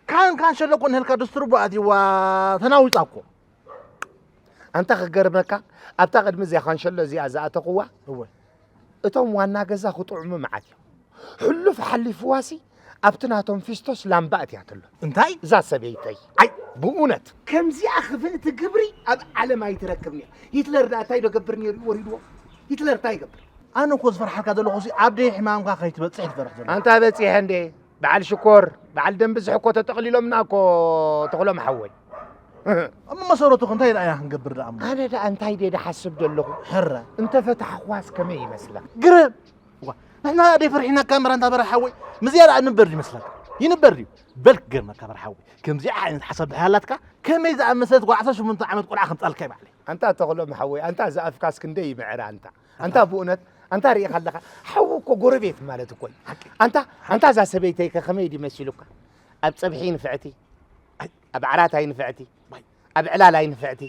ካን ካንሸሎ እኮ እንሀልካ ድስትርቦ ኣትይዋ ተናዊጻ እኮ። ኣንታ ክገርመካ፣ ኣብታ ቅድሚ እዚኣ ካንሸሎ እዚኣ ዝኣተኽዋ፣ እወ። እቶም ዋና ገዛ ክጥዕሙ መዓት እዮም። ሕሉፍ ሓሊፍዋሲ ኣብቲ ናቶም ፊስቶስ ላምባ ኣትያትሎ። እንታይ? እዛ ሰበይተይ። ኣይ! ብእውነት። ከምዚኣ ክፍእቲ ግብሪ ኣብ ዓለም ኣይትረክብን እያ። ሂትለር ደኣ እንታይ ዶ ገብር ነይሩ እዩ ወሪድዎ? ሂትለር እንታይ ይገብር? ኣነ እኮ ዝፈርሓልካ ዘለኹ ሲ ኣብ ደይ ሕማምካ ከይትበጽሕ ትፈርሕ ዘለኹ። ኣንታ በጺሐ እንዴ? በዓል ሽኮር፣ በዓል ደም ብዝሒ እኮ ተጠቕሊሎምና እኮ ተኽሎም ሓወይ። እሞ መሰረቱ ከ እንታይ ደኣ ኢና ክንገብር ደኣ እሞ? ኣነ ደኣ እንታይ ድየ ድሓስብ ዘለኹ? ሕረ። እንተፈታሕኳስ ከመይ ይመስለካ? ግርም! ዋ፣ ንሕና ደይ ፈሪሕናካ እምበር ኣንታ በርሀ ሓወይ፣ ምዚኣ ደኣ ንበር ድዩ ይመስለካ? ይንበር ድዩ? በል ክገርመካ በርሀ ሓወይ፣ ከምዚኣ ዓይነት ሓሳብ ድሕር ኣላትካ፣ ከመይ ዝኣመሰለት ጓል ዓሰርተ ሸሞንተ ዓመት ቆልዓ ከምጻልካ እየ ባዕለይ። ኣንታ ተኽሎም ሓወይ፣ ኣንታ ዝኣፍካስ ክንደይ ይምዕር ኣንታ። ኣንታ ብእውነት፣ ኣንታ ርኢኻ ኣለኻ፣ ሓዊ እኮ ጎረቤት ማለት እኮ እዩ። ሓቂ። ኣንታ፣ ኣንታ እዛ ሰበይተይ ከ ከመይ ድዩ መሲሉካ? ኣብ ጸብሒ ንፍዕቲ፣ ኣይ፣ ኣብ ዓራት ኣይንፍዕቲ፣ ኣብ ዕላል ኣይንፍዕቲ።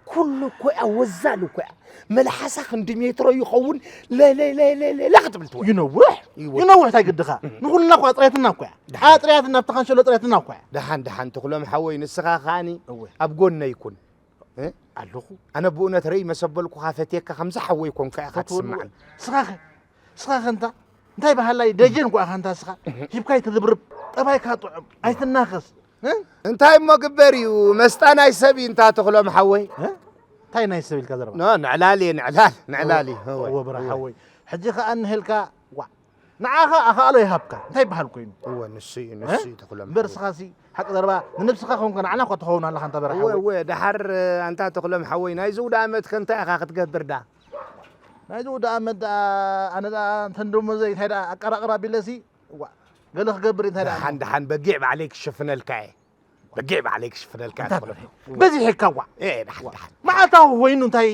ኩሉ እኮ እያ፣ ወዛል እኮ እያ። መልሓሳ ክንዲ ሜትሮ ይኸውን፣ ለለለለለ ክትብል ትውዕል። ይነውሕ፣ ይውዕል። ይነውሕ፣ እንታይ ግድኻ? ንኹልና እኮ ኣጽርያትና እኮ እያ። ደሓን። ኣጽርያትና፣ ኣብቲ ካንሸሎ ኣጽርያትና እኮ እያ። ደሓን፣ ደሓን፣ ትኽሎም ሓወይ፣ ንስኻ ከኣኒ እወ። ኣብ ጎነይ ኩን። እ? ኣለኹ። ኣነ ብእውነት ረይ መሰበልኩኻ፣ ፈትየካ፣ ከምዚ ሓወይ ኮንካ ኢኻ ፈትወሉ። ትስምዓኒ። ስኻ ኸ? ስኻ ኸ እንታ? እንታይ በሃላይ ደጀን እኮ ኢኻ እንታ ስኻ? ሂብካ ኣይትዝብርብ፣ ጠባይካ ጥዑም፣ ኣይትናኸስ። እ? እንታይ እሞ ግበር እዩ፣ መስጣ ናይ ሰብ እዩ እንታ ተኽሎም ሓወይ። እ? እንታይ ናይ ሰብ ኢልካ ዘረባ? ኖ፣ ንዕላል እየ፣ ንዕላል፣ ንዕላል እዩ። እወ፣ እወ፣ ብራ እወ። ሓወይ። ሕጂ ኸኣ እንሄልካ፣ ዋ፣ ንዓኻ ኣኻእሎ ይሃብካ። እንታይ ይበሃል ኮይኑ? እወ፣ ንሱ እዩ፣ እ? ንሱ እዩ ተኽሎም እምበር ሓወይ። ስኻሲ ሓቂ ዘረባ ንነብስኻ ኮንካ ንዓና እኳ ትኸውን ኣለኻ እንታ በራ እወ፣ ሓወይ። እወ፣ ደሓር ኣንታ ተኽሎም ሓወይ፣ ናይዚ ውዳ ዓመት ከ እንታይ ኢኻ ክትገብር ዳ? ናይዚ ውዳ ዓመት ደኣ፣ ኣነ ደኣ እንተን ደሞዘይ እንታይ ደኣ ኣቀራቕር ኣቢለሲ፣ እዋ፣ ገለ ክገብር እንታይ ደኣ ደሓን፣ እሞ? ደሓን፣ በጊዕ ባዕለይ ክሽፍነልካ እየ። በጊዕ ባዕለይ ክሽፍነልካ እየ ኣንታ ተኽሎም። በረ፣ በዚሕካ እዋ። ኤ፣ ደሓን፣ እዋ። ደሓን። መዓልታዊ ኮይኑ እንታይ፣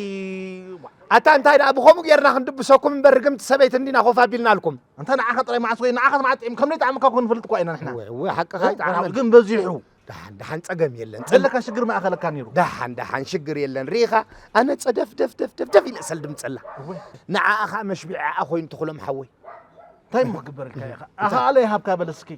እዋ። ኣታ እንታይ ደኣ ብኸምኡ ጌርና ክንድብሰኩም እምበር ርግምቲ ሰበይቲ እንዲና ኮፍ ኣቢልናልኩም። ኣንታ ንዓኻ ጥራይ መዓስ ወይ ንዓኻ መዓስ ጥዒም ከም ዘይጠዓመካ እኮ ንፈልጥ እኳ ኢና ንሕና። እወ፣ እወ፣ ሓቅኻ እወ፣ ይጠዓም። ግን በዚሑ። ደሓን፣ ደሓን፣ ጸገም የለን። ጸገም ዘለካ ሽግር መኣኸለካ ነይሩ። ደሓን፣ ደሓን፣ ሽግር የለን። ሪኢኻ፣ ኣነ ጸደፍ፣ ደፍ፣ ደፍ፣ ደፍ፣ ደፍ ኢለ ሰልድም ጸላ። እወ። ንዓኣ ኸኣ መሽቢዒኣ ኮይኑ ተኽሎም ሓወይ። እንታይ እሞ ክግበረልካ ኢኻ? ኣኻ ኣለ ይሃብካ በል እስኪ።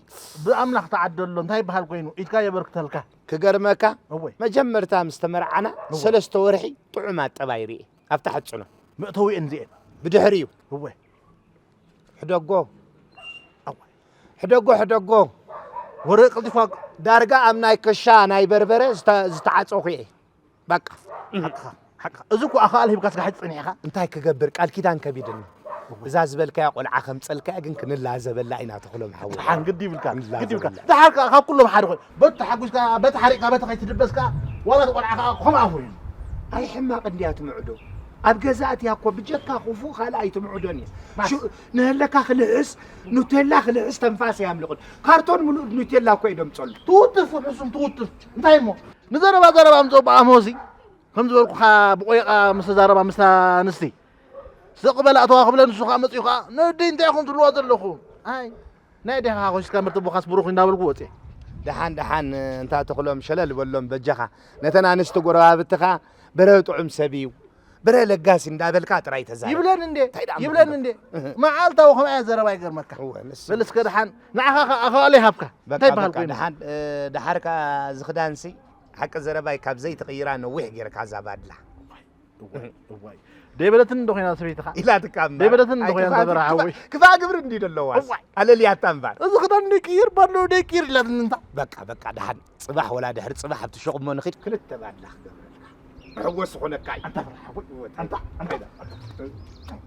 ብኣምላኽ ተዓደሎ፣ እንታይ ይበሃል ኮይኑ? ኢድካ የበርክተልካ። ክገርመካ፣ እወ። መጀመርታ ምስ ተመርዓና እወ። ሰለስተ ወርሒ ጥዑም ኣጠባይ ርኤ። ኣብታ ሕጽኖ። መእተዊኤን እዚኤን። ብድሕሪኡ። እወ። ሕደጎ። ኣዋይ። ሕደጎ፣ ሕደጎ። ወረ ቀልጢፋ። ዳርጋ ኣብ ናይ ከሻ ናይ በርበረ ዝተ-፣ ዝተዓጸኹ እየ። በቃ። ሓቅኻ፣ ሓቅኻ። እዚ እኮ ኣኻእል ሂብካ ስጋ ሕጂ ጸኒሕኻ። እንታይ ክገብር፣ ቃል ኪዳን ከቢድኒ። እዛ ዝበልካያ ቆልዓ ከምጸልካያ ግን ክንላዘበላ ኢና ተኽሎም ሓወይ። ደሓን ግዲ ይብልካ፣ ግዲ ይብልካ። ክንላዘበላ። ደሓር ከኣ ካብ ኩሎም ሓደ ኮይኑ፣ በቲ ተሓጒስካ፣ በቲ ሓሪቕካ፣ በቲ ከይትድበስ ከኣ፣ ዋላ እቲ ቆልዓ ከኣ ከምኣ ኮይኑ። ኣይ ሕማቕ እንድያ ትምዕዶ። ኣብ ገዛ ኣትያ እኮ ብጀካ ክፉእ ካልእ ኣይትምዕዶን እየ። ማስ። ሽዑ ንህለካ ክልሕስ፣ ኑቴላ ክልሕስ ተንፋስ እያ ኣምልቑን። ካርቶን ምሉእ ኑቴላ እኮ እዩ ደምጸሉ። ትውትፍ፣ ውሑስም ትውትፍ። እንታይ እሞ? ንዘረባ ዘረባ ኣምጽኦ ብኣሞሲ። ከም ዝበልኩኻ ብቆይቓ ምስ ተዛረባ ምስታ ኣንስቲ። ስቕ በል ኣተዋ ክብለ ንሱ ኸኣ መጺኡ ኸኣ፣ "ነዲ እንታይ ኢኹም ትብልዋ ዘለኹም?" ኣይ፣ ናይ ኣዴኻ ኾሲስካ ምርትቦኻስ ብሩኽ እንዳበልኩ ወጽየ። ደሓን፣ ደሓን፣ እንታ ተኽሎም ሸለል በሎም በጃኻ። ነተን ኣንስቲ ጎረባብትኻ፣ "በረ ጥዑም ሰብ እዩ፣ በረ ለጋሲ" እንዳበልካ ጥራይ ተዛረብ። ይብለን እንዴ? እንታይ ደኣ ይብለን ምኽንያት? እንዴ? እህ። መዓልታዊ ከምኣ እያ ዘረባ ይገርመካ። እወ፣ ንሱ። በል እስከ ደሓን፣ ንዓኻ ኸኣ ኣኻእሎ ይሃብካ። በቃ፣ እንታይ ይበሃል በቃ፣ ኮይኑ? ደሓን፣ እ፣ ደሓርካ እዚ ክዳንሲ፣ ሓቂ ዘረባይ ካብ ዘይትቕይራ ነዊሕ ጌርካ እዛ ባድላ። እዋይ፣ እዋይ፣ እዋይ። ደይበለትን እንዶ ኮይና ሰበይትኻ? ኢላትካ እምበር። ደይበለትን እንዶ ኣይ፣ ኮይና ክፋ-፣ ዘበራ ክፋ-፣ ሓወይ። ክፋ ግብሪ እንዲ ደለዋስ? እዋይ። ኣለልያታ እምበር። እዚ ክዳን ደይቅይር ባዶ ደይቅይር ኢላትኒ እንታ። በቃ፣ በቃ፣ ደሓን። ጽባሕ ወላ ድሕሪ ጽባሕ ኣብቲ ሹቕ እሞ ንኺድ ክልተ ባድላ ክገብረልካ። መሐወሲ ዝኾነካ እዩ። ኣንታ ፍርሓ፣ ሓወይ። እወ፣ ኣንታ፣ ኣንታ።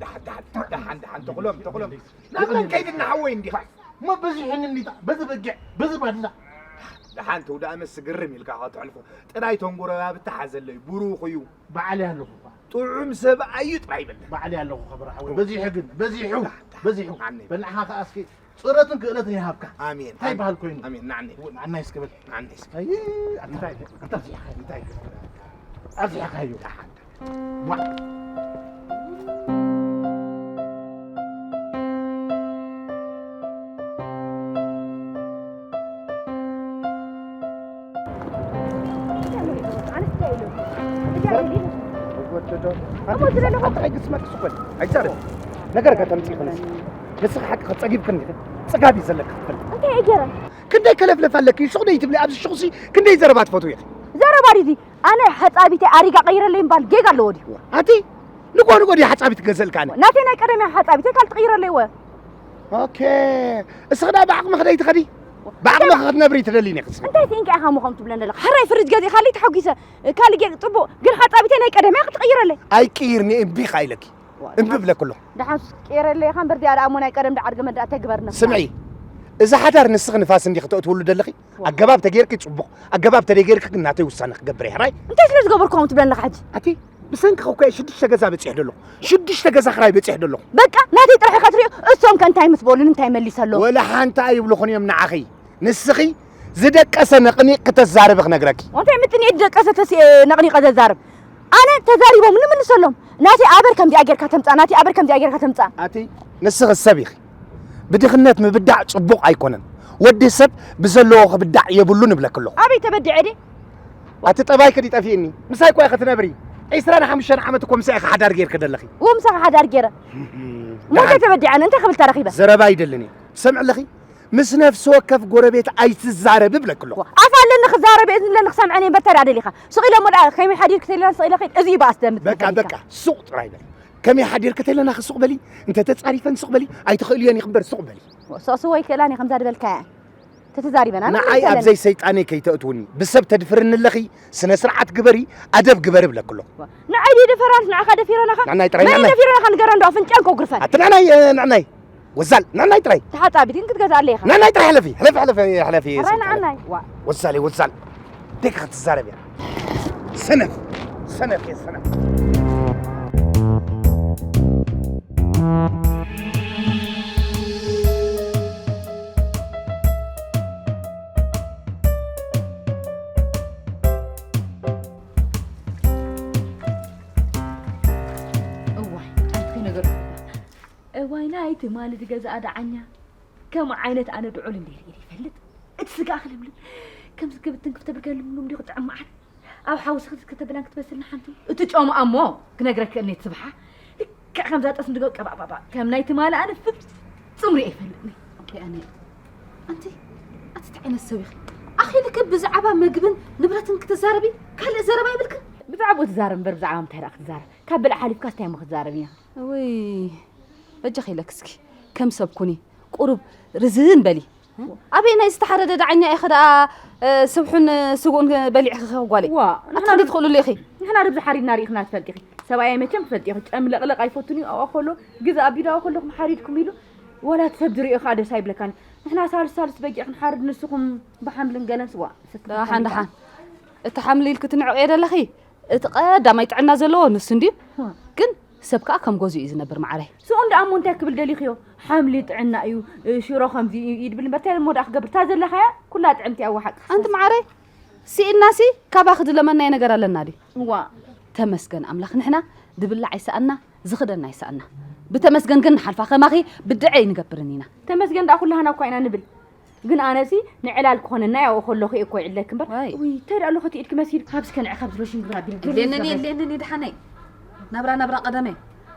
ደሓን፣ ደሓን፣ ደሓን፣ ደሓን፣ ተኽሎም፣ ተኽሎም። ናብ መን ከይድና ሓወይ እንዲኻ? እሞ በዚሕኒ እንዲታ፣ በዚ በጊዕ፣ በዚ ባድላ። ደሓን ተውዳእመስ ግርም ኢልካ ከተሕልፎ። ጥራይ እቶም ጎረባብቲ ሓዘለይ፣ ብሩኽ እዩ። በዓል እየ ኣለኹ እኳ። ጥዑም ሰብኣይ እዩ ጥራይ በል። በዓል እየ ኣለኹ ከብራ ሓወይ። በዚሑ ግን፣ በዚሑ፣ በዚሑ። ኣሜን። በል ንዓኻ ከኣ እስኪ ጽረትን ክእለትን ይሃብካ። ኣሜን። እንታይ ይበሃል ኮይኑ? ኣሜን። ንዓኒ። እወ፣ ንዓናይ እስኪ በል። ንዓኒ እስኪ። ኣይ፣ ኣታ፣ እንታይ? ኣታ ኣብዚሕካ። እንታይ? ኣብዚሕካዮ። ደሓን። ዋ። ኣንተ ከይትስመጥስ እኮ ኣይዛረብ። ነገር ከተምጽእ ይኽእልስ። ንስኻ ሓቂ ጸጊብክን ዲኺ? ጽጋብ እዩ ዘለካ ክትፈልጥ። እንታይ እየ ገይረ? ክንደይ ከለፍለፍ ኣለኪ? ሹቕ ደይ ትብሊ? ኣብዚ ሹቕሲ ክንደይ ዘረባ ትፈትዊ ኢኺ? ዘረባ ድዩ? ኣነ ሓጻቢተይ ኣሪጋ ቀይረለይ እምባል ጌጋ ኣለዎ ድዩ? ኣቲ ንጎ ንጎ ድዩ ሓጻቢት ገዘልካ ኣነ? ናተይ ናይ ቀደም እያ ሓጻቢተይ፣ ካልእ ትቕይረለይ ወ። ኦኬ። እስኺ ደኣ ብዓቕምኺ ደይ ትኸዲ? ብዓቕምኺ ክትነብሪ ትደሊ ኔክስ? እንታይ ሲንካ ኢኻ እሞ ከምኡ ትብለኒ ዘለኻ? ሕራይ ፍርጅ ገዚእኻለይ ተሓጒሰ። ካልእ ጌጋ ጽቡቕ፣ ግን ሓጻቢተይ ናይ ቀደም እያ ክትቕይረለይ። ኣይቅይርኒ እምቢ ኢኻ ኢለኪ። እምቢ ብለኪ ኣለኹ። ደሓን ሱስ ቀይረለይ ኢኻ እምበር፣ እዚኣ ደኣ እሞ ናይ ቀደም ደኣ ኣድገመ ደኣ ተግበርና። ስምዒ፣ እዚ ሓዳር ንስኺ ንፋስ እንዲኺ ተእትውሉ ደለኺ? ኣገባብ ተጌርኪ ጽቡቕ፣ ኣገባብ ተደይጌርኪ ግን ናተይ ውሳነ ክገብር እየ። ሕራይ? እንታይ ስለ ዝገበርኩ ከምኡ ትብለኒ ኣለኻ ሕጂ? ኣቲ ብሰንክኺ እኮ እየ ሽዱሽተ ገዛ በጺሐ ደለኹ። ሽዱሽተ ገዛ ክራይ በጺሐ ደለኹ። በቃ ናተይ ጥራሕ ኢኻ ትሪኦ፣ እሶም ከ እንታይ ምስ በሉኒ እንታይ መሊሰሎም? ወላ ሓንቲ ኣይብሉኽን እዮም ንዓኺ። ንስኺ ዝደቀሰ ነቕኒቕ ክተዛርቢ ክነግረኪ። እንታይ ምጥን እየ ዝደቀሰ ተስ-፣ ነቕኒቐ ዘዛርብ? ኣነ ተዛሪቦም ንምልሰሎም። ናተይ ኣበር ከምዚኣ ጌርካ ተምጻእ፣ ናተይ ኣበር ከምዚኣ ጌርካ ተምጻእ። ኣቲ ንስኺ ሰብ ኢኺ። ብድኽነት ምብዳዕ ጽቡቕ ኣይኮነን። ወዲ ሰብ ብዘለዎ ክብዳዕ የብሉን እብለኪ ኣለኹ። ኣበይ ተበዲዐ ድየ? ኣቲ ጠባይኪ ድዩ ጠፊእኒ? ምሳይ እኮ ኢኺ ትነብሪ። ዒስራን ሓሙሽተን ዓመት እኮ ምሳይ ኢኺ ሓዳር ጌርኪ ዘለኺ። እዎ ምሳኻ ሓዳር ጌረ። እሞ እንታይ ተበዲዐ? ኣነ እንታይ ክብል ተረኺበ? ዘረባ ኣይደልን እየ። ትሰምዒ ኣለኺ? ምስ ነፍሲ ወከፍ ጎረቤት ኣይትዛረቢ እብለኪ ኣለኹ። ኣፍ ኣለኒ ክዛረብ፣ እዝኒ ኣለኒ ክሰምዐን እየ እምበር፣ እንታይ ደኣ ደሊኻ? ስቕ ኢለ እሞ ደኣ ከመይ ሓዲርኪ ተይለና ስቕ ኢለ ከይድ፣ እዚ እዩ በኣስ ደምት በቃ፣ በቃ፣ ሱቕ ጥራይ በሊ። ከመይ ሓዲርኪ ተይለና ሱቕ በሊ። እንተ ተጻሪፈን ሱቕ በሊ። ኣይትኽእልዮን ኢኽምበር ሱቕ በሊ። ሶስዎ ኣይክእላን እየ ከምዛ ዝበልካያ። ተተዛሪበና ንዓይ ኣብ ዘይሰይጣነይ ከይተእትውኒ። ብሰብ ተድፍርኒ ኣለኺ፣ ስነ ስርዓት ግበሪ፣ ኣደብ ግበሪ እብለኪ ኣለኹ። ንዓይ ድየ ደፈራንስ ንዓኻ ደፊረናኻ? ንዓናይ ጥራይ፣ መን ንዓናይ። ደፊረናኻ ንገረኒ ዶ ኣፍንጫን ከጉርፈን። ኣቲ ንዕናይ፣ እ፣ ንዕናይ። ወዛል፣ ንዕናይ ጥራይ። ተሓጻቢት ግን ክትገዝኣለይ ኢኻ። ንዕናይ ጥራይ ሕለፊ፣ ሕለፊ፣ ሕለፊ፣ ሕለፊ፣ ሕራይ ሰይጣን። ንዓናይ። ዋ። ወዛለይ፣ ወዛል። ደቂ ክትዛረብ እያ። ሰነፍ፣ ሰነፍ እየ፣ ሰነፍ። እዋይ፣ ኣንቲ ነገር እዋይ፣ ናይ ትማሊ ዝገዝኣ ደዓኛ። ከም ዓይነት ኣነ ድዑል እንደ ርእየ ይፈልጥ። እቲ ስጋ ክልምልም። ከምዚ ክብትን ክፍተብርከ ልምሉም ዲኹ ጥዕም መዓት። ኣብ ሓውሲ ክትከተብላን ክትበስልን ሓንቲ። እቲ ጮማ እሞ ክነግረክ እኔ ትስብሓ። ልክዕ ከምዛ ጠስ እንድገው ቀባባባ። ከም ናይ ትማሊ ኣነ ፍጹም ርእየ ይፈልጥኒ። ኦኬ፣ ኣነ። ኣንቲ፣ ኣቲ እንታይ ዓይነት ሰብ ኢኺ? ኣኺልክ ብዛዕባ ምግብን ንብረትን ክትዛረቢ ካልእ ዘረባ ይብልክን? ብዛዕባኡ ትዛረብ እምበር ብዛዕባ ምንታይ ደኣ ክትዛረብ? ካብ ብልዒ ሓሊፍካስ እንታይ እሞ ክትዛረብ ኢና? እውይ፣ በጃኺ ኢለክ እስኪ ከም ሰብ ኩኒ፣ ቁሩብ ርዝን በሊ። ኣበይ ናይ ዝተሓረደ ደዓኛ ኢኺ ደኣ፣ እ፣ ስብሑን ስግኡን በሊዕኺ ኸ ጓለይ? ዋ፣ ኣታ ንሕና እንዴት ትኽእሉሉ ኢኺ? ንሕና ርብዚ ሓሪድና ርኢኽና ትፈልጢ ኢኺ። ሰብኣየይ መቸም ትፈልጢ ኢኺ፣ ጨምለቕለቕ ኣይፈቱን እዩ። ኣብኣ ከሎ፣ ግዛ ኣቢሉ ኣብኣ ከሎ፣ ሓሪድኩም ኢሉ፣ ዋላ እቲ ሰብ ዝርእዮ ኸኣ ደስ ኣይብለካን። ንሕና ሳልስ ሳልስ በጊዕ ክንሓርድ፣ ንስኹም ብሓምልን ገለን ስዋ። ደሓን፣ ደሓን። እቲ ሓምሊ ኢልኪ ትንዕቕዮ ዘለኺ፣ እቲ ቀዳማይ ጥዕና ዘለዎ ንሱ እንድዩ። ዋ። ግን ሰብ ከኣ ከም ገዝኡ እዩ ዝነብር፣ መዓረይ። ስቕ እንዳ ኣሞ እንታይ ክብል ደሊኽዮ? ሓምሊ ጥዕና እዩ፣ እ፣ ሽሮ ከምዚ እዩ፣ እዩ ድብል እምበር፣ እንታይ እሞ ደኣ ክገብር? እታ ዘለኻያ ኩላ ጥዕምቲ እያ፣ ወሓቅ። ኣንቲ መዓረይ፣ ስኢልናሲ ካባኺ ዝለመናዮ ነገር ኣለና ድዩ? እዋ። ተመስገን ኣምላኽ፣ ንሕና ዝብላዕ ኣይሰኣና፣ ዝኽደን ኣይሰኣና። ብተመስገን ግን ንሓልፋ፣ ከማኺ ብድዐ ኣይንገብርን ኢና። ተመስገን ደኣ ኩላህና እኳ ኢና ንብል። ግን ኣነሲ ንዕላል ክኾነና ያው ከለኹ እየ እኮ ይዕለክ እምበር። ዋይ። ውይ፣ እንታይ ደኣ ኣሎ ከቲ ኢድኪ መሲል? ካብዚ ከንዐ ካብዚ ሎሽን ግብራ ቢል። የለንን፣ የለንን፣ ደሓነይ። ናብራ፣ ናብራ ቀደመ።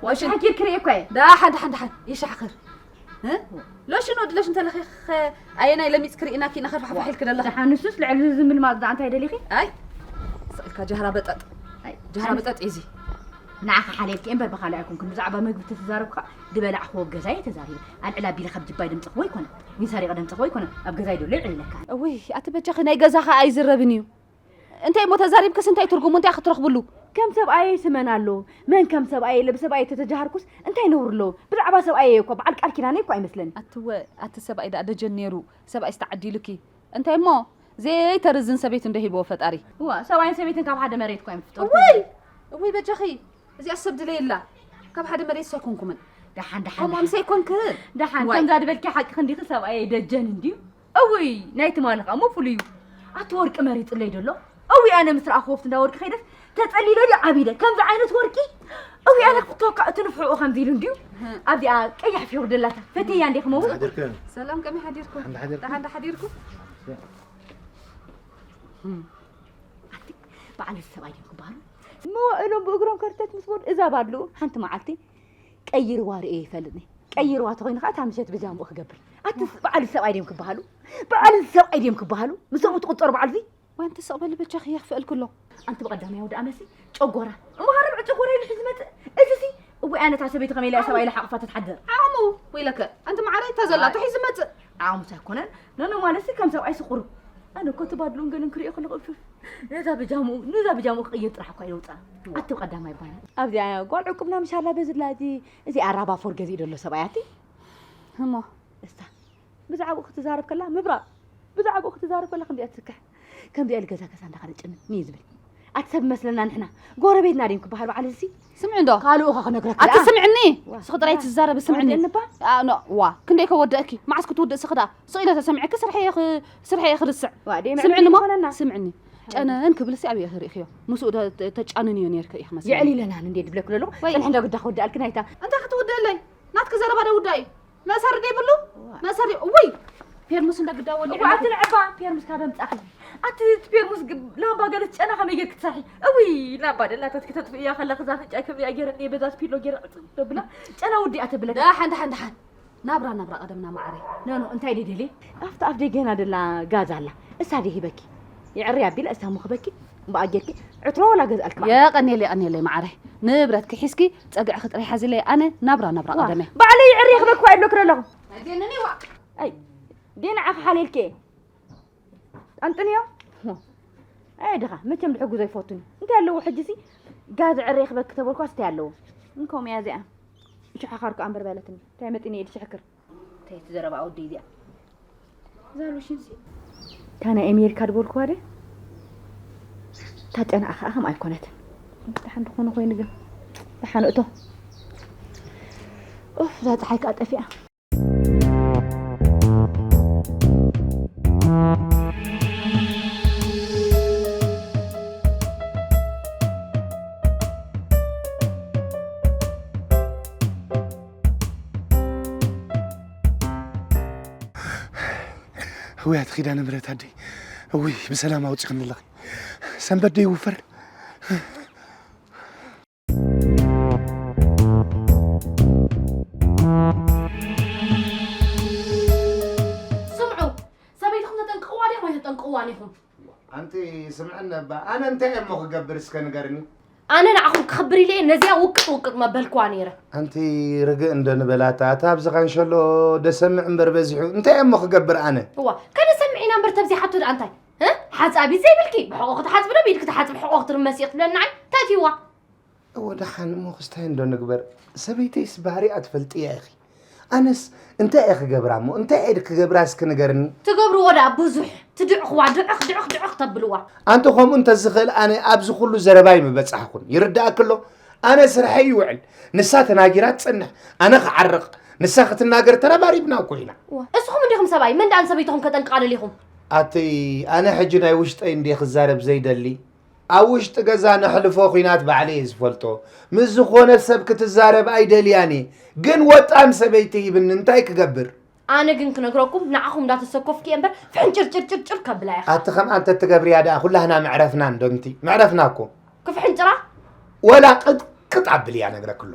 ዋይ፣ ሎሽን ሓኪር ክርኢ እኮ እየ። ደሓን፣ ደሓን፣ ደሓን። ይሻሕኽር። እ? ሎሽን ወዲ ሎሽን ተለኺኸ ኣየናይ ለሚጽ ክርኢና ኪና ከርፋሕፋሕ ኢልክ ደለኻ? ደሓን ንሱስ ልዕሊ ዝምልማጽ ደኣ እንታይ ደሊኺ? ኣይ፣ ስቕ ኢልካ ጃህራ በጠጥ። ኣይ፣ ጃህራ ኣነ በጠጥ እዩ እዚ። ንዓኻ ሓልየልኪ እምበር ብኻልእ ኣይኮንኩን። ብዛዕባ መግቢ ተተዛረብኩ ኸኣ ዝበላዕኽዎ ኣብ ገዛይ እየ ተዛሪበ። ኣልዕል ኣቢለ ካብ ጅባይ ደምጸኽዎ ኣይኮነን። ዊን ሰሪቐ ደምጸኽዎ ኣይኮነን። ኣብ ገዛይ ደሎ ይዕልለካ። እውይ፣ ኣቲ በጃኺ ናይ ገዛኻ ኣይዝረብን እዩ። እንታይ እሞ ተዛሪብክስ እንታይ ትርጉሙ እንታይ ክትረኽብሉ? ከም ሰብኣየይ ስመን ኣሎ። መን ከም ሰብኣየይ ኢለ ብሰብኣየይ ተተጃሃርኩስ እንታይ ነውሪ ኣለዎ? ብዛዕባ ሰብኣየይ እኮ በዓል ቃል ኪዳነይ እኮ ኣይመስለኒ። ኣትወ፣ ኣቲ ሰብኣይ ደኣ ደጀን ነይሩ። ሰብኣይስ ተዓዲሉኪ። እንታይ እሞ ዘይተርዝን ሰበይቱ እንዶ ሂብዎ ፈጣሪ። እዋ፣ ሰብኣይን ሰበይትን ካብ ሓደ መሬት እኮ እዮም ዝፍጠሩ። እውይ! እውይ በጃኺ፣ እዚኣ ሰብ ድለይላ። ካብ ሓደ መሬት ኣይኮንኩምን። ደሓን፣ ደሓን፣ ከምኦም ደሓን። ሰይኮንክ። ደሓን፣ ዋይ። ከምዛ ድበልኪ ሓቂ ክንዲኺ ሰብኣየይ ደጀን እንድዩ። እውይ፣ ናይ ትማሊ ኸኣ እሞ ፍሉይ እዩ። ኣቲ ወርቂ መሪጽለይ ደሎ። እውይ፣ ኣነ ምስ ረኣኹ ወፍቲ እንዳ ወርቂ ኸይደስ ተጸሊለ ድዩ ዓቢደ። ከምዚ ዓይነት ወርቂ። እውይ፣ ኣነ ክፍተወካ እቲ ንፍሕኡ ከምዚ ኢሉ እንድዩ። ኣብዚኣ ቀያሕ ፊዮር ደላታ። ፈትያ እንዴ ክመውን? ሓዲርክን? ሰላም፣ ከመይ ሓዲርኩም? ሓንቲ ሓዲርኩም? ደሓን ዶ ሓዲርኩም? ኣቲ በዓል እዚ ሰብኣይ ድዮም ክበሃሉ? መዋእሎም ብእግሮም ከርተት ምስ በሉ እዛ ባድልኡ ሓንቲ መዓልቲ ቀይርዋ ርእየ ይፈልጥኒ። ቀይርዋ ተኾይኑ ኸዓ እታ ምሸት ብጃምኡ ክገብር። ኣቲ በዓል እዚ ሰብኣይ ድዮም ክበሃሉ? በዓል እዚ ሰብኣይ ድዮም ክበሃሉ? ምስ ሰብኡ ትቑጸሩ በዓል እዚ? ዋይ ኣንቲ ስቕ በሊ በጃኺ የኽፍአልኪ ኣሎ። ኣንቲ ብቐዳማይ ወዲ ኣመሲ ጨጎራ። እሞ ሃረብ ጨጎራ ኢሉ ሒዙ መጽእ። እዚሲ እወ ኣነ እታ ሰበይቲ ከመይ ኢላ እያ ሰብኣይ ኢላ ሓቑፋ ትትሓድር? ዓቕሙ ወይለከ ኣንቲ መዓረይ እታ ዘላቶ ሒዙ መጽእ። ዓቕሙስ ኣይኮነን። ኖኖ ማለትሲ ከም ሰብኣይ ስቑሩ። ኣነ እኮ እቲ ባድሉን ገለን ክሪኦ ከለኹ እፍ። ነዛ ብጃምኡ ነዛ ብጃምኡ ክቕይር ጥራሕ እኳ ኢለ ውጻእ። ኣቲ ብቐዳማይ ባና። ኣብዚኣ ጓል ዕቁብና ምሻላ በዝላ እዚ እዚ ኣራባ ፎር ገዚኡ ደሎ ሰብኣይ ኣቲ። እሞ እስታ ብዛዕባኡ ክትዛረብ ከላ ምብራቕ፣ ብዛዕባኡ ክትዛረብ ከላ ከምዚኣ ትስክሕ። ከምዚኣ ኢሉ ገዛ ገዛ እንዳኸደ ጭንን እዩ ዝብል። ኣቲ ሰብ መስለና ንሕና። ጎረቤትና ድዮም ክበሃል በዓል እዚ? ስምዒ እንዶ። ካልኡ ኸ ክነግረኪ ኣቲ ደኣ? ስምዕኒ። ዋ። ስኺ ጥራይ ትዛረቢ ስምዕኒ። ወደን እባ? ኣ፣ ኖ፣ ዋ፣ ክንደይ ከ ወደእኪ? መዓስ ክትውድእ ስኺ ደኣ? ስቕ ኢለ ተሰሚዐኪ ስርሐይ እየ ኽ-፣ ስርሐይ እየ ክርስዕ። ዋ፣ ደይ ስምዕኒ መዕበሊ እሞ፣ ይኾነና። ስምዕኒ። ጨነን ክብልሲ ኣበይ ኢኺ ርኢኽዮ? ምስኡ ተ-፣ ተ-፣ ተጫንንዮ ነይርኪ ኢኺ መስለኒ። የዕሊለናን እንዴ ድብለኪ ዘለኹ? ወይ። ጽንሒ እንዶ ግዳ ክውድኣልኪ ናይታ። እንታይ ክትውድእለይ? ናትኪ ዘረባ ዶ ውዳእ እዩ? መእሰሪ ደይብሉ? እዋ። መእሰሪ፣ እውይ! ፔርሙስ እንዳ ግዳ ወሊዑ እኮ ኣቲ ንዕባ ፔርሙስ ካብ ኣምጻእኺ። ኣቲ እቲ ፔርሙስ ግ-፣ ላምባ ገለ ጨና ከመይ ጌርክ ትሰርሒ? እውይ፣ ላምባ ደላታት ክተጥፍእያ ከለኺ እዛ ኣፍንጫይ ከምዚኣ ገይረ እየ በዛ ፒሎ ገይረ ዕጽ ተብላ ጨና ውዲኣ ተብለካ። ደሓን፣ ደሓን፣ ደሓን። ናብራ፣ ናብራ ቀደምና ማዓረይ። ኖ፣ ኖ፣ እንታይ ደይ ደልየ? ኣብቲ ኣፍ ደይ ገና ደላ ጋዝ ኣላ። እሳ ደይ ሂበኪ። ይዕሪ ኣቢለ እሳ ምኽበኪ። እምበኣ ጌርኪ ዕትሮ ወላ ገዝኣልኪ ማለት። የቐንየለይ፣ የቐንየለይ ማዓረይ። ንብረትኪ ሒዝኪ ጸግዕኺ ጥራይ ሓዝለይ። ኣነ ናብራ፣ ናብራ ዋ፣ ቀደመይ። ባዕለይ ይዕሪ ክበኪ ኳ ይብለኪ ኣለኹ። ኣይ፣ ዲና ዓኺ ሓሊልኪ። ጠንጥንዮ። ኣይ ድኻ፣ መቸም ድሕጉ ዘይፈቱን። እንታይ ኣለዎ ሕጂሲ? ጋዝ ዕሬ ክበኪ ተበልኳ ስታይ ኣለዎ። እንኮም እያ እዚኣ። ሽሓኻር ከኣ እምበር በለትኒ። እንታይ መጢኒ ኢድ ሽሕክር። እንታይ እቲ ዘረባ ወዲ እዚኣ? እዛ ሎሽንሲ? እታ ናይ ኣሜሪካ ድበልኩዋ ደ? እታ ጨናኣ ከኣ ከም ኣይኮነትን። ደሓን ዝኾነ ኮይኑ ግን። ደሓን እቶ። ኡፍ፣ እዛ ፀሓይ ከኣ ጠፊኣ። ህውያት ኺዳነ ምሕረት ኣደይ፣ እውይ፣ ብሰላም ኣውፂኽኒ ኣለኺ። ሰንበት ዶ ይውፈር? ስምዑ፣ ሰበይትኹም ተጠንቅቕዋ ዲኹም ኣይተጠንቅቕዋን ኢኹም? ኣንቲ ስምዕኒ እባ፣ ኣነ እንታይ እየ እሞ ክገብር እስከ ንገርኒ? ኣነ ንዓኹም ክኽብር ኢለ እየ ነዚኣ ውቅጥ ውቅጥ መበልክዋ ነይረ። ኣንቲ ርግእ እንዶ ንበላታ፣ እታ ኣብዚ ካንሸሎ ደሰምዕ እምበር በዚሑ፣ እንታይ እየ እሞ ክገብር ኣነ? እዋ፣ ከነሰምዕ ኢና እምበር ተብዚሓቶ ደኣ እንታይ? እ? ሓጻቢት ዘይብልኪ፣ ብሕቖ ክትሓጽቢ ዶ ብኢድ ክትሓጽቢ ሕቖ ክትርመሲ እየ ክትብለኒ ንዓይ? እንታይ እትይዋ? እወ፣ ደሓን እሞ ክስታይ እንዶ ንግበር። ሰበይተይስ ባህሪኣ ትፈልጥያ ኢኺ። ኣነስ እንታይ እየ ክገብራ እሞ? እንታይ እየ ክገብራ እስኪ ንገርኒ? ትገብርዎ ደኣ ብዙሕ። ትድዕኽዋ፣ ድዕኽ፣ ድዕኽ፣ ድዕኽ ተብልዋ። ኣንተ ከምኡ እንተዝኽእል ኣነ ኣብዚ ኩሉ ዘረባ ኣይምበጻሕኩን። ይርድኣኪ ኣሎ? ኣነ ስርሐይ ይውዕል። ንሳ ተናጊራ ትጸንሕ። ኣነ ክዓርቕ። ንሳ ክትናገር ተረባሪብና እኮ ኢና። እዋ፣ እስኹም እንዲኹም ሰብኣይ፣ መን ደኣ ንሰበይትኹም ከጠንቅቓ ደሊኹም? ኣቲ፣ ኣነ ሕጂ ናይ ውሽጠይ እንድየ ክዛረብ ዘይደሊ። ኣብ ውሽጢ ገዛ ነሕልፎ ኲናት ባዕለይ እየ ዝፈልጦ። ምስ ዝኾነ ሰብ ክትዛረብ ኣይደልያን እየ። ግን ወጣን ሰበይቲ ሂብኒ እንታይ ክገብር? ኣነ ግን ክነግረኩም፣ ንዓኹም እንዳተሰኮፍኪ እየ እምበር፣ ፍሕንጭርጭርጭርጭር ከብላ እየ። ኣቲ ከምኣ እንተትገብርያ ደኣ ኩላህና መዕረፍና እንዶ እንቲ። መዕረፍና እኮ። ክፍሕንጭራ? ወላ ቅጥቅጥ ኣብልያ ነግረክሎ።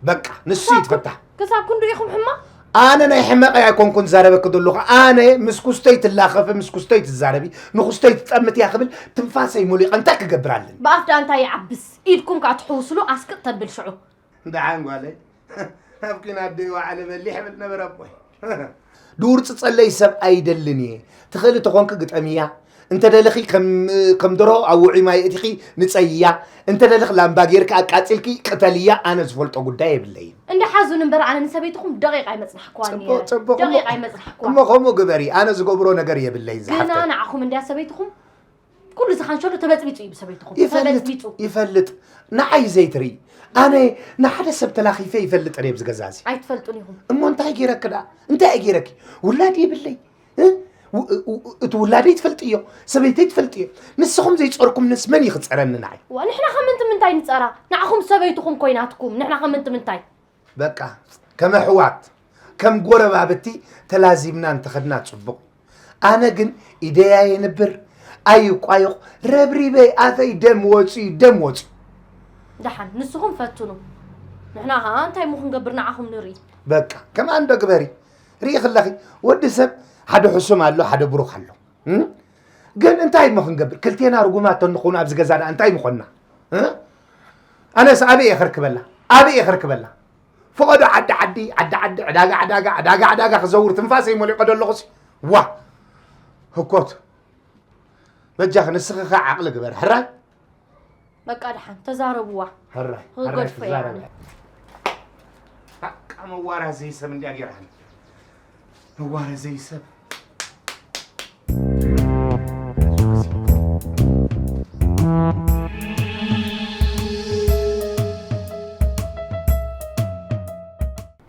በቃ፣ ንሱ ክሳብ ይትፈታሕ። ክሳብ ክንዱ ኢኹም ሕማቕ? ኣነ ናይ ሕመቐይ ኣይኮንኩን ዛረበኪ ዘለኹ። ኣነ ምስ ኩስተይ ትላኸፊ፣ ምስ ኩስተይ ትዛረቢ፣ ንኩስተይ ትጠምትያ ክብል ትንፋሰይ ሞሊቐ እንታይ ክገብር ኣለኒ? ብኣፍ ደኣ እንታይ ይዓብስ? ኢድኩም ከኣ ትሕውስሉ ኣስቅጥ ተብል ሽዑ። ደሓን ጓለይ፣ ኣብ ኲናት ዶ ይወዓለ በሊሕ ይብል ነበረ ኣቦይ። ድውርጽጸለይ ሰብ ኣይደልን እየ። ትኽእሊ ተኾንኪ ግጠምያ። እንተ ደለኺ ከም፣ ከም ደርሆ ኣብ ውዑይ ማይ እቲኺ ንጸይያ። እንተ ደለኺ ላምባ ጌርኪ ኣቃጺልኪ ቅተልያ። ኣነ ዝፈልጦ ጉዳይ የብለይን። እንዳ ሓዙን እምበር ኣነ ንሰበይትኹም ደቂቕ ኣይመጽናሕክዋን ጽቡቕ፣ ነይረ። ጽቡቕ። ደቂቕ እሞ፣ ኣይመጽናሕክዋን። እሞ ከምኡ ግበሪ። ኣነ ዝገብሮ ነገር የብለይን ግና ዝሓፍተይ። ንዓኹም እንድያ ሰበይትኹም ኩሉ ዝኻንሸሉ ተበጽቢጹ እዩ ብሰበይትኹም። ይፈልጥ፣ ተበጽቢጹ። ይፈልጥ። ንዓይ ዘይትርኢ። ኣነ ንሓደ ሰብ ተላኺፈ ይፈልጥ እየ ኣብዚ ገዛ እዚ። ኣይትፈልጡን ኢኹም። እሞ እንታይ ገይረኪ ደኣ? እንታይ እየ ገይረኪ? ውላድ የብለይ። እ? ው-፣ ው-፣ እቲ ውላደይ ትፈልጥዮ፣ ሰበይተይ ትፈልጥዮ። ንስኹም ዘይጸርኩምንስ መን እዩ ክጸረኒ ንዓይ? ዋ፣ ንሕና ከ ምንቲ ምንታይ ንጸራ? ንዓኹም ሰበይትኹም ኮይናትኩም፣ ንሕና ከ ምንቲ ምንታይ? በቃ፣ ከም ኣሕዋት፣ ከም ጎረባብቲ ተላዚብና እንተኸድና ጽቡቕ። ኣነ ግን ኢደይ ኣየንብር፣ ኣይቋየቑ፣ ረብሪበይ ኣፈይ ደም ወጺኡ፣ ደም ወጺኡ። ደሓን፣ ንስኹም ፈትኑ። ንሕና ኸኣ እንታይ እሞ ክንገብር ንዓኹም ንርኢ። በቃ፣ ከምኣ እንዶ ግበሪ። ርኢኺ ኣለኺ፣ ወዲ ሰብ ሓደ ሕሱም ኣሎ፣ ሓደ ብሩኽ ኣሎ። እም? ግን እንታይ እሞ ክንገብር? ክልቴና ርጉማት እንኾኑ ኣብዚ ገዛ ደኣ እንታይ ምኾንና? እ? ኣነስ ኣበይ እየ ከርክበላ? ኣበይ እየ ከርክበላ? ፈቐዶ ዓዲ ዓዲ፣ ዓዲ ዓዲ፣ ዕዳጋ ዕዳጋ፣ ዕዳጋ ዕዳጋ ክዘውር ትንፋሰይ ሞሊቐ ዶ ኣለኹሲ? ዋ! ህኮት። በጃኺ ንስኺ ኸኣ ዓቕሊ ግበር። ሕራይ? በቃ ደሓን ተዛረብዋ። ሕራይ፣ ሕራይ ክገድፎ እያ ትዛረብ። ኣነ። በቃ መዋራዘይ ሰብ እንድያ ጌራኒ። መዋራዘይ ሰብ።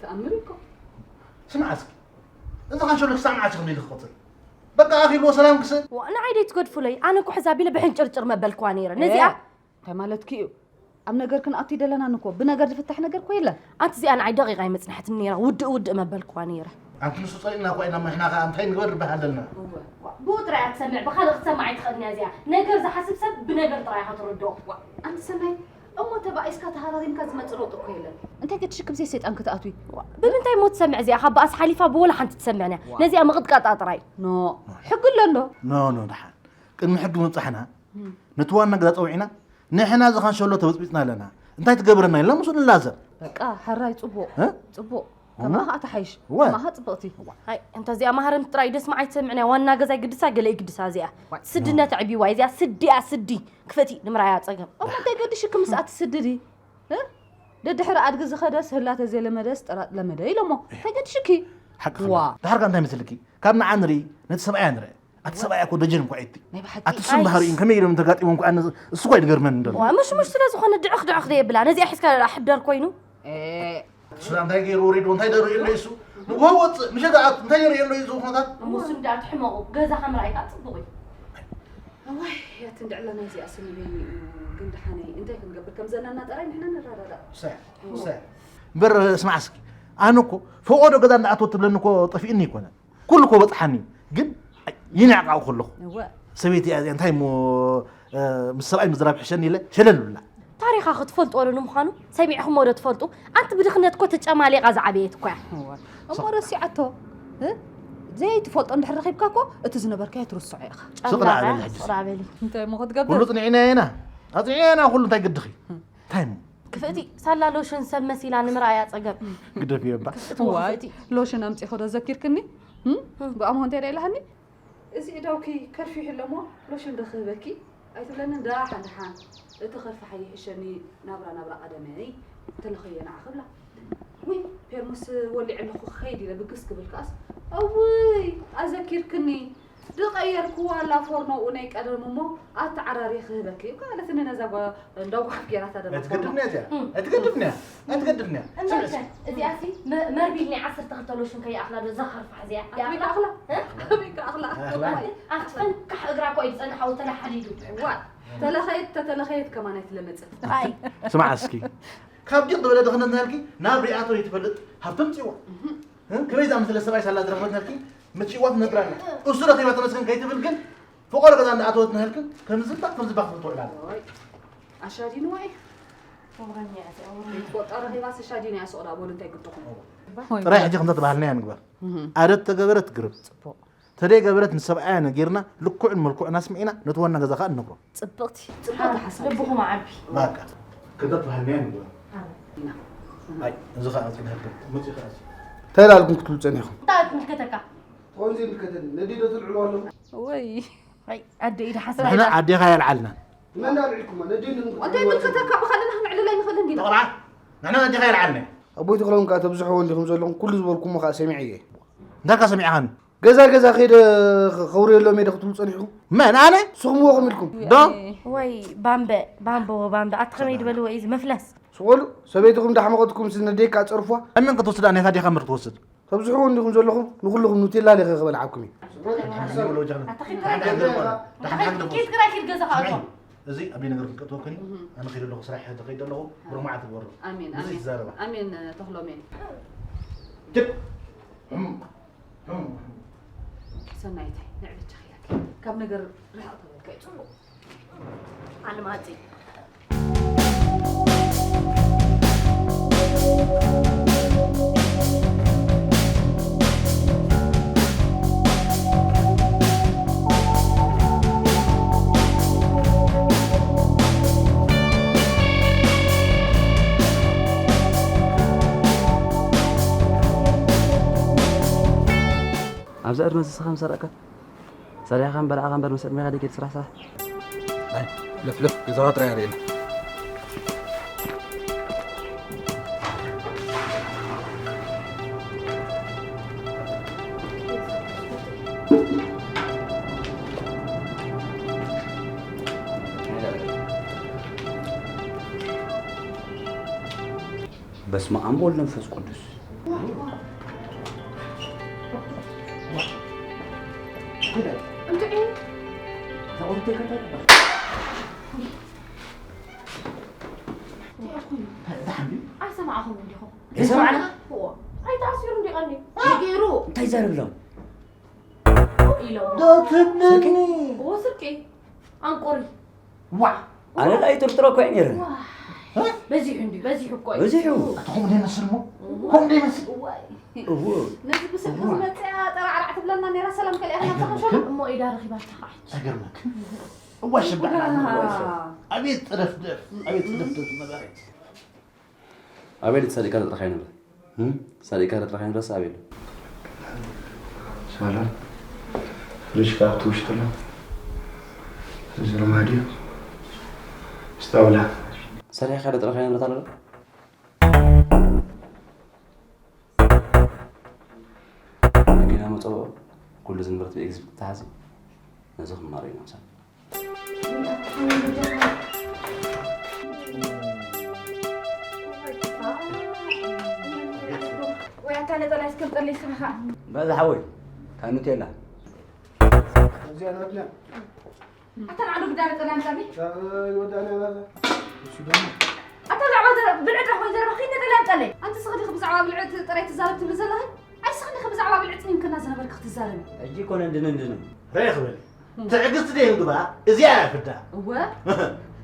ተኣምር እኮ። ስምዓ እስኪ። እዚ ኻንሸሎ ክሳዕ መዓስ ኢኹም ኢሉ ክቕጽል? በቃ ኣኺልዎ ሰላም ክስእ። ዋ፣ ንዓይ ደይ ትገድፉለይ? ኣነ እኮ ሕዛ ቢለ ብሕንጭርጭር መበልክዋ ነይረ። ነዚኣ? እ፣ እንታይ ማለትኪ እዩ? ኣብ ነገር ክንኣቱ ኣይደለናን እኮ። ብነገር ዝፍታሕ ነገር እኮ የለን። ኣንቲ እዚኣ ንዓይ ደቂቕ ኣይመጽናሕትን ነይራ። ውድእ ውድእ መበልክዋ ነይረ። ኣንቲ ንሱ ጸሊእና እኳ ኢና፣ ንሕና ከኣ እንታይ ንግበር ንበሃል ዘለና። እወ። ብኡ ጥራይ እያ ትሰምዕ፣ ብኻልእ ክትሰምዕ ኣይትኽእልን እያ እዚኣ። ነገር ዝሓስብ ሰብ ብነገር ጥራይ ኢኻ ትርድኦ። ዋ፣ ኣንቲ ሰናይ፣ እሞ ተባኢስካ ተሃራሪምካ ዝመጽእ ለውጢ እኮ የለን። እንታይ ክትሽክም ዘይ ሰይጣን ክትኣትዊ? ዋ፣ ብምንታይ እሞ ትሰምዕ እዚኣ? ካብ በኣስ ሓሊፋ ብወላ ሓንቲ ትሰምዕን እያ። ዋ። ነዚኣ ምቕጥቃጣ ጥራይ። ኖ፣ ሕጊ ኣሎ እንዶ? ኖ፣ ኖ፣ ደሓን። ቅድሚ ሕጊ ምብጻሕና፣ እም። ነቲ ዋና ገዛ ጸዊዕና፣ ንሕና እዚ ካንሸሎ ተበጽቢጽና ኣለና። እንታይ ትገብረና ኢልና ምስኡ ንላዘብ። በቃ፣ ሕራይ ጽቡቕ። እ? ጽቡቕ። እሞ? ከማኻ ትሓይሽ። እወ። ከማኻ ጽብቕቲ። እዋ። ሃይ፣ እንተ እዚኣ ማህረም ጥራይ ደስማዕ ኣይትሰምዕን እያ። ዋና ገዛይ ግድሳ ገለ ይግድሳ እዚኣ። ዋይ። ስድነት ኣዕቢዋ እዚኣ ስዲ እያ ስዲ። ክፈቲ ንምርኣያ ጸገም። እሞ እንታይ ገድሽኪ ምስኣ ትስድዲ? እ? ደድሕሪ ኣድጊ ዝኸደስ ህላ ተዘይለመደስ ጥራጥ ለመደ ኢሎሞ። እንታይ ገድሽኪ? ሓቂ ዋ። ኸላ። ድሓር ከ እንታይ መስልኪ? ካብ ንዓ ንርኢ፣ ነቲ ሰብኣያ ንርአ። ኣቲ ሰብኣያ እኮ ደጀን እኮ ኣየቲ። ናይ ብሓቂ። ኣቲ እሱም ኣይ። ባህሪኡን ከመይ ኢሎም ተጋጢሞም እኮ ኣነ እሱ እኮ ኣይድገርመን እንደሎ። ዋ፣ ምሽ ምሽ ስለ ዝኾነ ድዕኽ ድዕኽ ዘየብላ። ነዚኣ ሒዝካ ሕደር ኮይኑ። ኤ። እሱ እንታይ ገይሩ ወሪዱ፣ እንታይ ደሩ የሎ እሱ? ንግሆ ወጽእ፣ ምሸት ኣት፣ እንታይ ደሩ የሎ እዩ እዚ ኩነታት? እሞ እሱ እንዳ ትሕመቑ፣ ገዛ ከም ርኣይካ ጽቡቕ እዩ። እዋይ፣ ያቲ እንድዕላ ናይዚኣ ስኒ በይኑ እዩ። ግን ደሓነይ፣ እንታይ ክንገብር ከም ዘለና ጥራይ ንሕና ንረዳዳእ። ሰ-፣ እዎ። ሰ-፣ እምበር ስማዕ እስኪ፣ ኣነ እኮ ፈቖዶ ገዛ እንዳኣተወት ትብለኒ እኮ ጠፊእኒ ኣይኮነን። ኩሉ እኮ በጽሓኒ፣ ግን ይንዕቃ ከለኹ። እወ። ሰበይቲ እያ እዚኣ፣ እንታይ እሞ፣ እ፣ ምስ ሰብኣይ ምዝራብ ሕሸኒ ኢለ ሸለል ብላ። ታሪኻ ክትፈልጥዎ ዶ ንምዃኑ? ሰሚዕኹምዎ ዶ ትፈልጡ? ኣንቲ ብድኽነት እኮ ተጨማሊቓ ዝዓበየት እኮ እያ። እወ። እሞ ረሲዓቶ። እ? ዘይትፈልጦ እንድሕር ረኺብካ እኮ፣ እቲ ዝነበርካዮ ትርስዖ ኢኻ። ስቕ ደኣ በሊ ጨምላቕ ሕጂ። ስቕ ደኣ በሊ። እንታይ እሞ ክትገብር? ኩሉ ጽኒዕና ኢና። ኣጽኒዕና ኩሉ እንታይ ግድኺ? እንታይ እሞ? ክፍእቲ፣ ሳላ ሎሽን ሰብ መሲላ ንምርኣያ ጸገም። ግደፍዮ እባ። ክፍእቲ ዋይ፣ ክፍእቲ። ሎሽን ኣምጺኹ ዶ ዘኪርክኒ? እም? እም። ብኣምሆ እንታይ ዳ ኢላሃኒ? እዚ እዳውኪ ከርፊሑ ኣሎ እሞ ሎሽን ዶ ክህበኪ? ኣይትብለንን ደሓን ደሓን። እቲ ከርፊ ሓይሕሸኒ ናብራ ናብራ ቀደመይ ተለኸየ ንዓ ክብላ። ውይ፣ ፔርሙስ ወሊዐ ኣለኹ ክኸይድ ኢለ ብግስ ክብል ከኣስ፣ እውይ፣ ኣዘኪርክኒ። ዝቐየርክዋ ኣላ ፎርኖኡ ናይ ቀደም እሞ ኣተዓራርየ ክህበኪ እዩ። ካልእትኒ ነዛ ጓ-፣ እንዳ ጓሓፍ ጌራታ ደማ ኣይትገድድን እያ እዚኣ። እም። ኣይትገድድን እያ። ኣይትገድድን እያ። እምበርከ፣ ስምዒ እስኪ። እዚኣሲ መ-፣ መርቢል ናይ ዓሰርተ ክልተ ሎሽን ከይኣኽላ ዶ እዛ ኸርፋሕ እዚኣ? ኣኽቢካ ይኣኽላ? ኣኽላ? እ? ኣኽቢካ ኣኽላ? ኣኽላ? ኣኽፈን ካሕ እግራ እኮ እዩ ዝጸንሕ፣ ኣው ተላሓዲዱ። ዋ፣ ተለኸየት፣ ተተለኸየት ከማን ኣይትለመጽን። ኣይ። ስማዕ እስኪ። ካብ ዲቕ ዝበለ ድኽነት ናልኪ ናብ ሪኣቶ ይትፈልጥ ሃብቶም ጽዋ። እህ። እ? ከመይ ዝኣመሰለ ሰብኣይ ሳላ ዝረኸበት ናልኪ ምጽዋ ትነግራ ኣላ። እሱ ረኺባ ተመስገን ከይትብል ግን ፍቖዶ ገዛ እንዳኣተወት ናልክን ከምዚ እባ ከምዚ እባ ክትብል ትውዕል ኣላ። ኦይ፣ ኣሻዲንዋ እዩ። ወረኛ እያ፣ ወረኛ። ትፈልጣ ረኺባስ ኣሻዲን እያ፣ ስቕ ደኣ በሉ እንታይ ግድኹም። ኦይ። ጥራይ ሕጂ ከምዛ ተባህልና እያ ንግበር። እህ። ኣደ ተገበረት ግርም። ጽቡቕ። ተደይ ገበረት ንሰብኣያ ነጊርና፣ ልክዑን መልክዑን ኣስሚዕና፣ ነቲ ዋና ገዛ ከኣ ንነግሮ። ጽብቕቲ። ጽብቕቲ ሓሳብ። ልብኹም ዓቢ። በቃ። ከምዛ ተባህልና እያ ንግበር። ኣይ፣ እዚ ከኣ መጺኡ ከኣ። እንታይ ዳልኩም ክትብሉ ጸኒኹም? እንታይ ትምልከተካ? ትኾን ዘይምልከተኒ፣ ነዲ ዶ ትልዕሉ ኣለኹም? ወይ። ኣይ፣ ኣደ ኢዳ ሓስራ ንሕና ኢዳ። ኣዴኻ የልዓልና። መን ኣልዒልኩማ? ነዲ ን-፣ እንታይ ይምልከተካ? ብኻልእና ክንዕልል ኣይንኽእልን ዲና? ቆልዓ፣ ንሕና ኣዴኻ የልዓልና። ኣቦይ ተኽለውን ከኣ ተብዝሕዎ እንዲኹም ዘለኹም፣ ኩሉ ዝበልኩሞ ከኣ ሰሚዐ እየ። እንታይ ከ ሰሚዕኻኒ? ገዛ ገዛ ከይደ ከ-፣ ከውርየሎም እየ ዶ ክትብሉ ጸኒሕኩም? መን፣ ኣነ? ስኽምዎ ከሚልኩም። ዶ? ወይ ባምበ፣ ባምበ ወባምበ፣ ኣቲ ኸመይ ዝበልዎ እዩ እዚ መፍለስ? ስቕ በሉ፣ ሰበይትኹም ዳሕመቐትኩም ሲ ነደይ ከኣ ጸርፍዋ። ኣመን ክትወስድ፣ ኣነ ኣዴኻ እምበር ክትወስድ። ተብዝሕዎ እንዲኹም ዘለኹም፣ ንኹልኹም ኑቴላ ዲኺ ክበልዓኩም እዩ። ኣታ ኪድ፣ ኪድ፣ ኪድ፣ ኪድ ገዛኻ ኣቶ። እዚ ኣበይ ነገር ክትቀጥወክን እዩ? እህ። ኣነ ከይደ ኣለኹ፣ ስራሕ ከይደ ኣለኹ፣ ብርማዕ ትግበሮ። ኣሜን፣ እዚ ኣሜን። ትዛረባ። ኣሜን፣ ተኽሎሜን። ጅብ። እም። እም። ሰናይታይ፣ ንዕብቻ ኺላኪ። ካብ ነገር ርሕቕ ተበልካ እዩ ጽቡቕ። ኣልማጺ። ኣብዚ ዕድመ ዝስኻ ምሰረቅካ? ጸሊእኻ እምበር፣ ዓኻ እምበር፣ ምስ ዕድሜኻ ደይ ከይትስራሕ ስራሕ። ኣይ፣ ለፍለፍ፣ ገዛኻ ጥራይ ኣርእየኒ። በስመ ኣብ ወወልድ ወመንፈስ ቅዱስ። ኣይሰማዕኹም እንዲኹም። ኣይሰማዕና? እዎ። ኣይተኣሲሩ እንዲ ኣኒ፣ ገይሩ። እንታይ ይዛረብ ኣሎ? ኢሎም። ዶ ትብለኒ? እዎ ስርቂ። ኣንቆሪ። ዋ ኣነ ላ ይጥርጥሮ እኮ እየ ነይረ። በዚሑ እንዲ፣ በዚሑ እኮ እዩ። በዚሑ። ኣታ ከምኡ ደይመስል እሞ ከምኡ ደይመስል እዋይ። እዎ። ነዚ ብስልኪ ዝመፅኣ ጠራዕራዕ ትብለና ነይራ ሰላም ከሊኣትና ተኸሸሉ እሞ ኢዳ ረኺባታ ከዓ። ኣይገርመክ እዋ ሽባዕና ኣቤት ጥደፍደፍ ኣቤት ጥደፍደፍ ነበረት ኣቤል ሰሪቃ ተጥረኻይ ነበር ሰሪቃ ተጥረኻይ ነበር ኣቤል ሳሎን ፍሪጅ ካብቲ ውሽጥና እዚ ርማድዮ ስታውላ ሰሪኻ ዶ ጥረኻይ ነበር ኣሎ መኪና መፀብኦ ኩሉ ዝንብረት ብኤግዚቢት ተሓዚ ነዚ ክመሃሮ ኢና ምሳሌ ወይ ኣታ ነጠላ እስከምጠለይ ስኻ በዛ ሓወይ ታኑቴላ ኣታ ንዓዱ ግዳ ነጠላ ምጣለይ ይወዳና ናዛ እሱ ደግሞ ኣታ ብዛዕባ ብልዕት ራኾይ ዘረባ ከይድ ነጠላ ምጣለይ ኣንቲ ስኽዲ ብዛዕባ ብልዕት ጥራይ ትዛረብ ትብል ዘለኺ ኣይስኽዲ ብዛዕባ ብልዕት ይምክና ዝነበርክ ክትዛረብ ሕጂ ኮነ እንድንንድን ርእ ክብል ትዕግስቲ ደይምግባ እዚኣ እያ ፍዳ እወ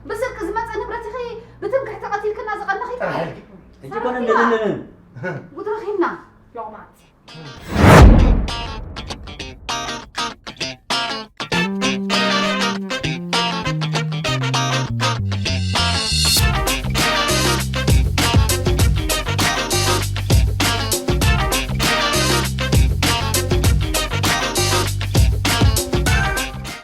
ብስርቂ ዝመፀ ንብረት ኢኺ ብትምክሕቲ ቀቲልክና ዝቐነኺ ጥራሕ ኢልኪ ሕጂ ኮነ እንድንንድን ጉድ ረኺብና ሎቕማት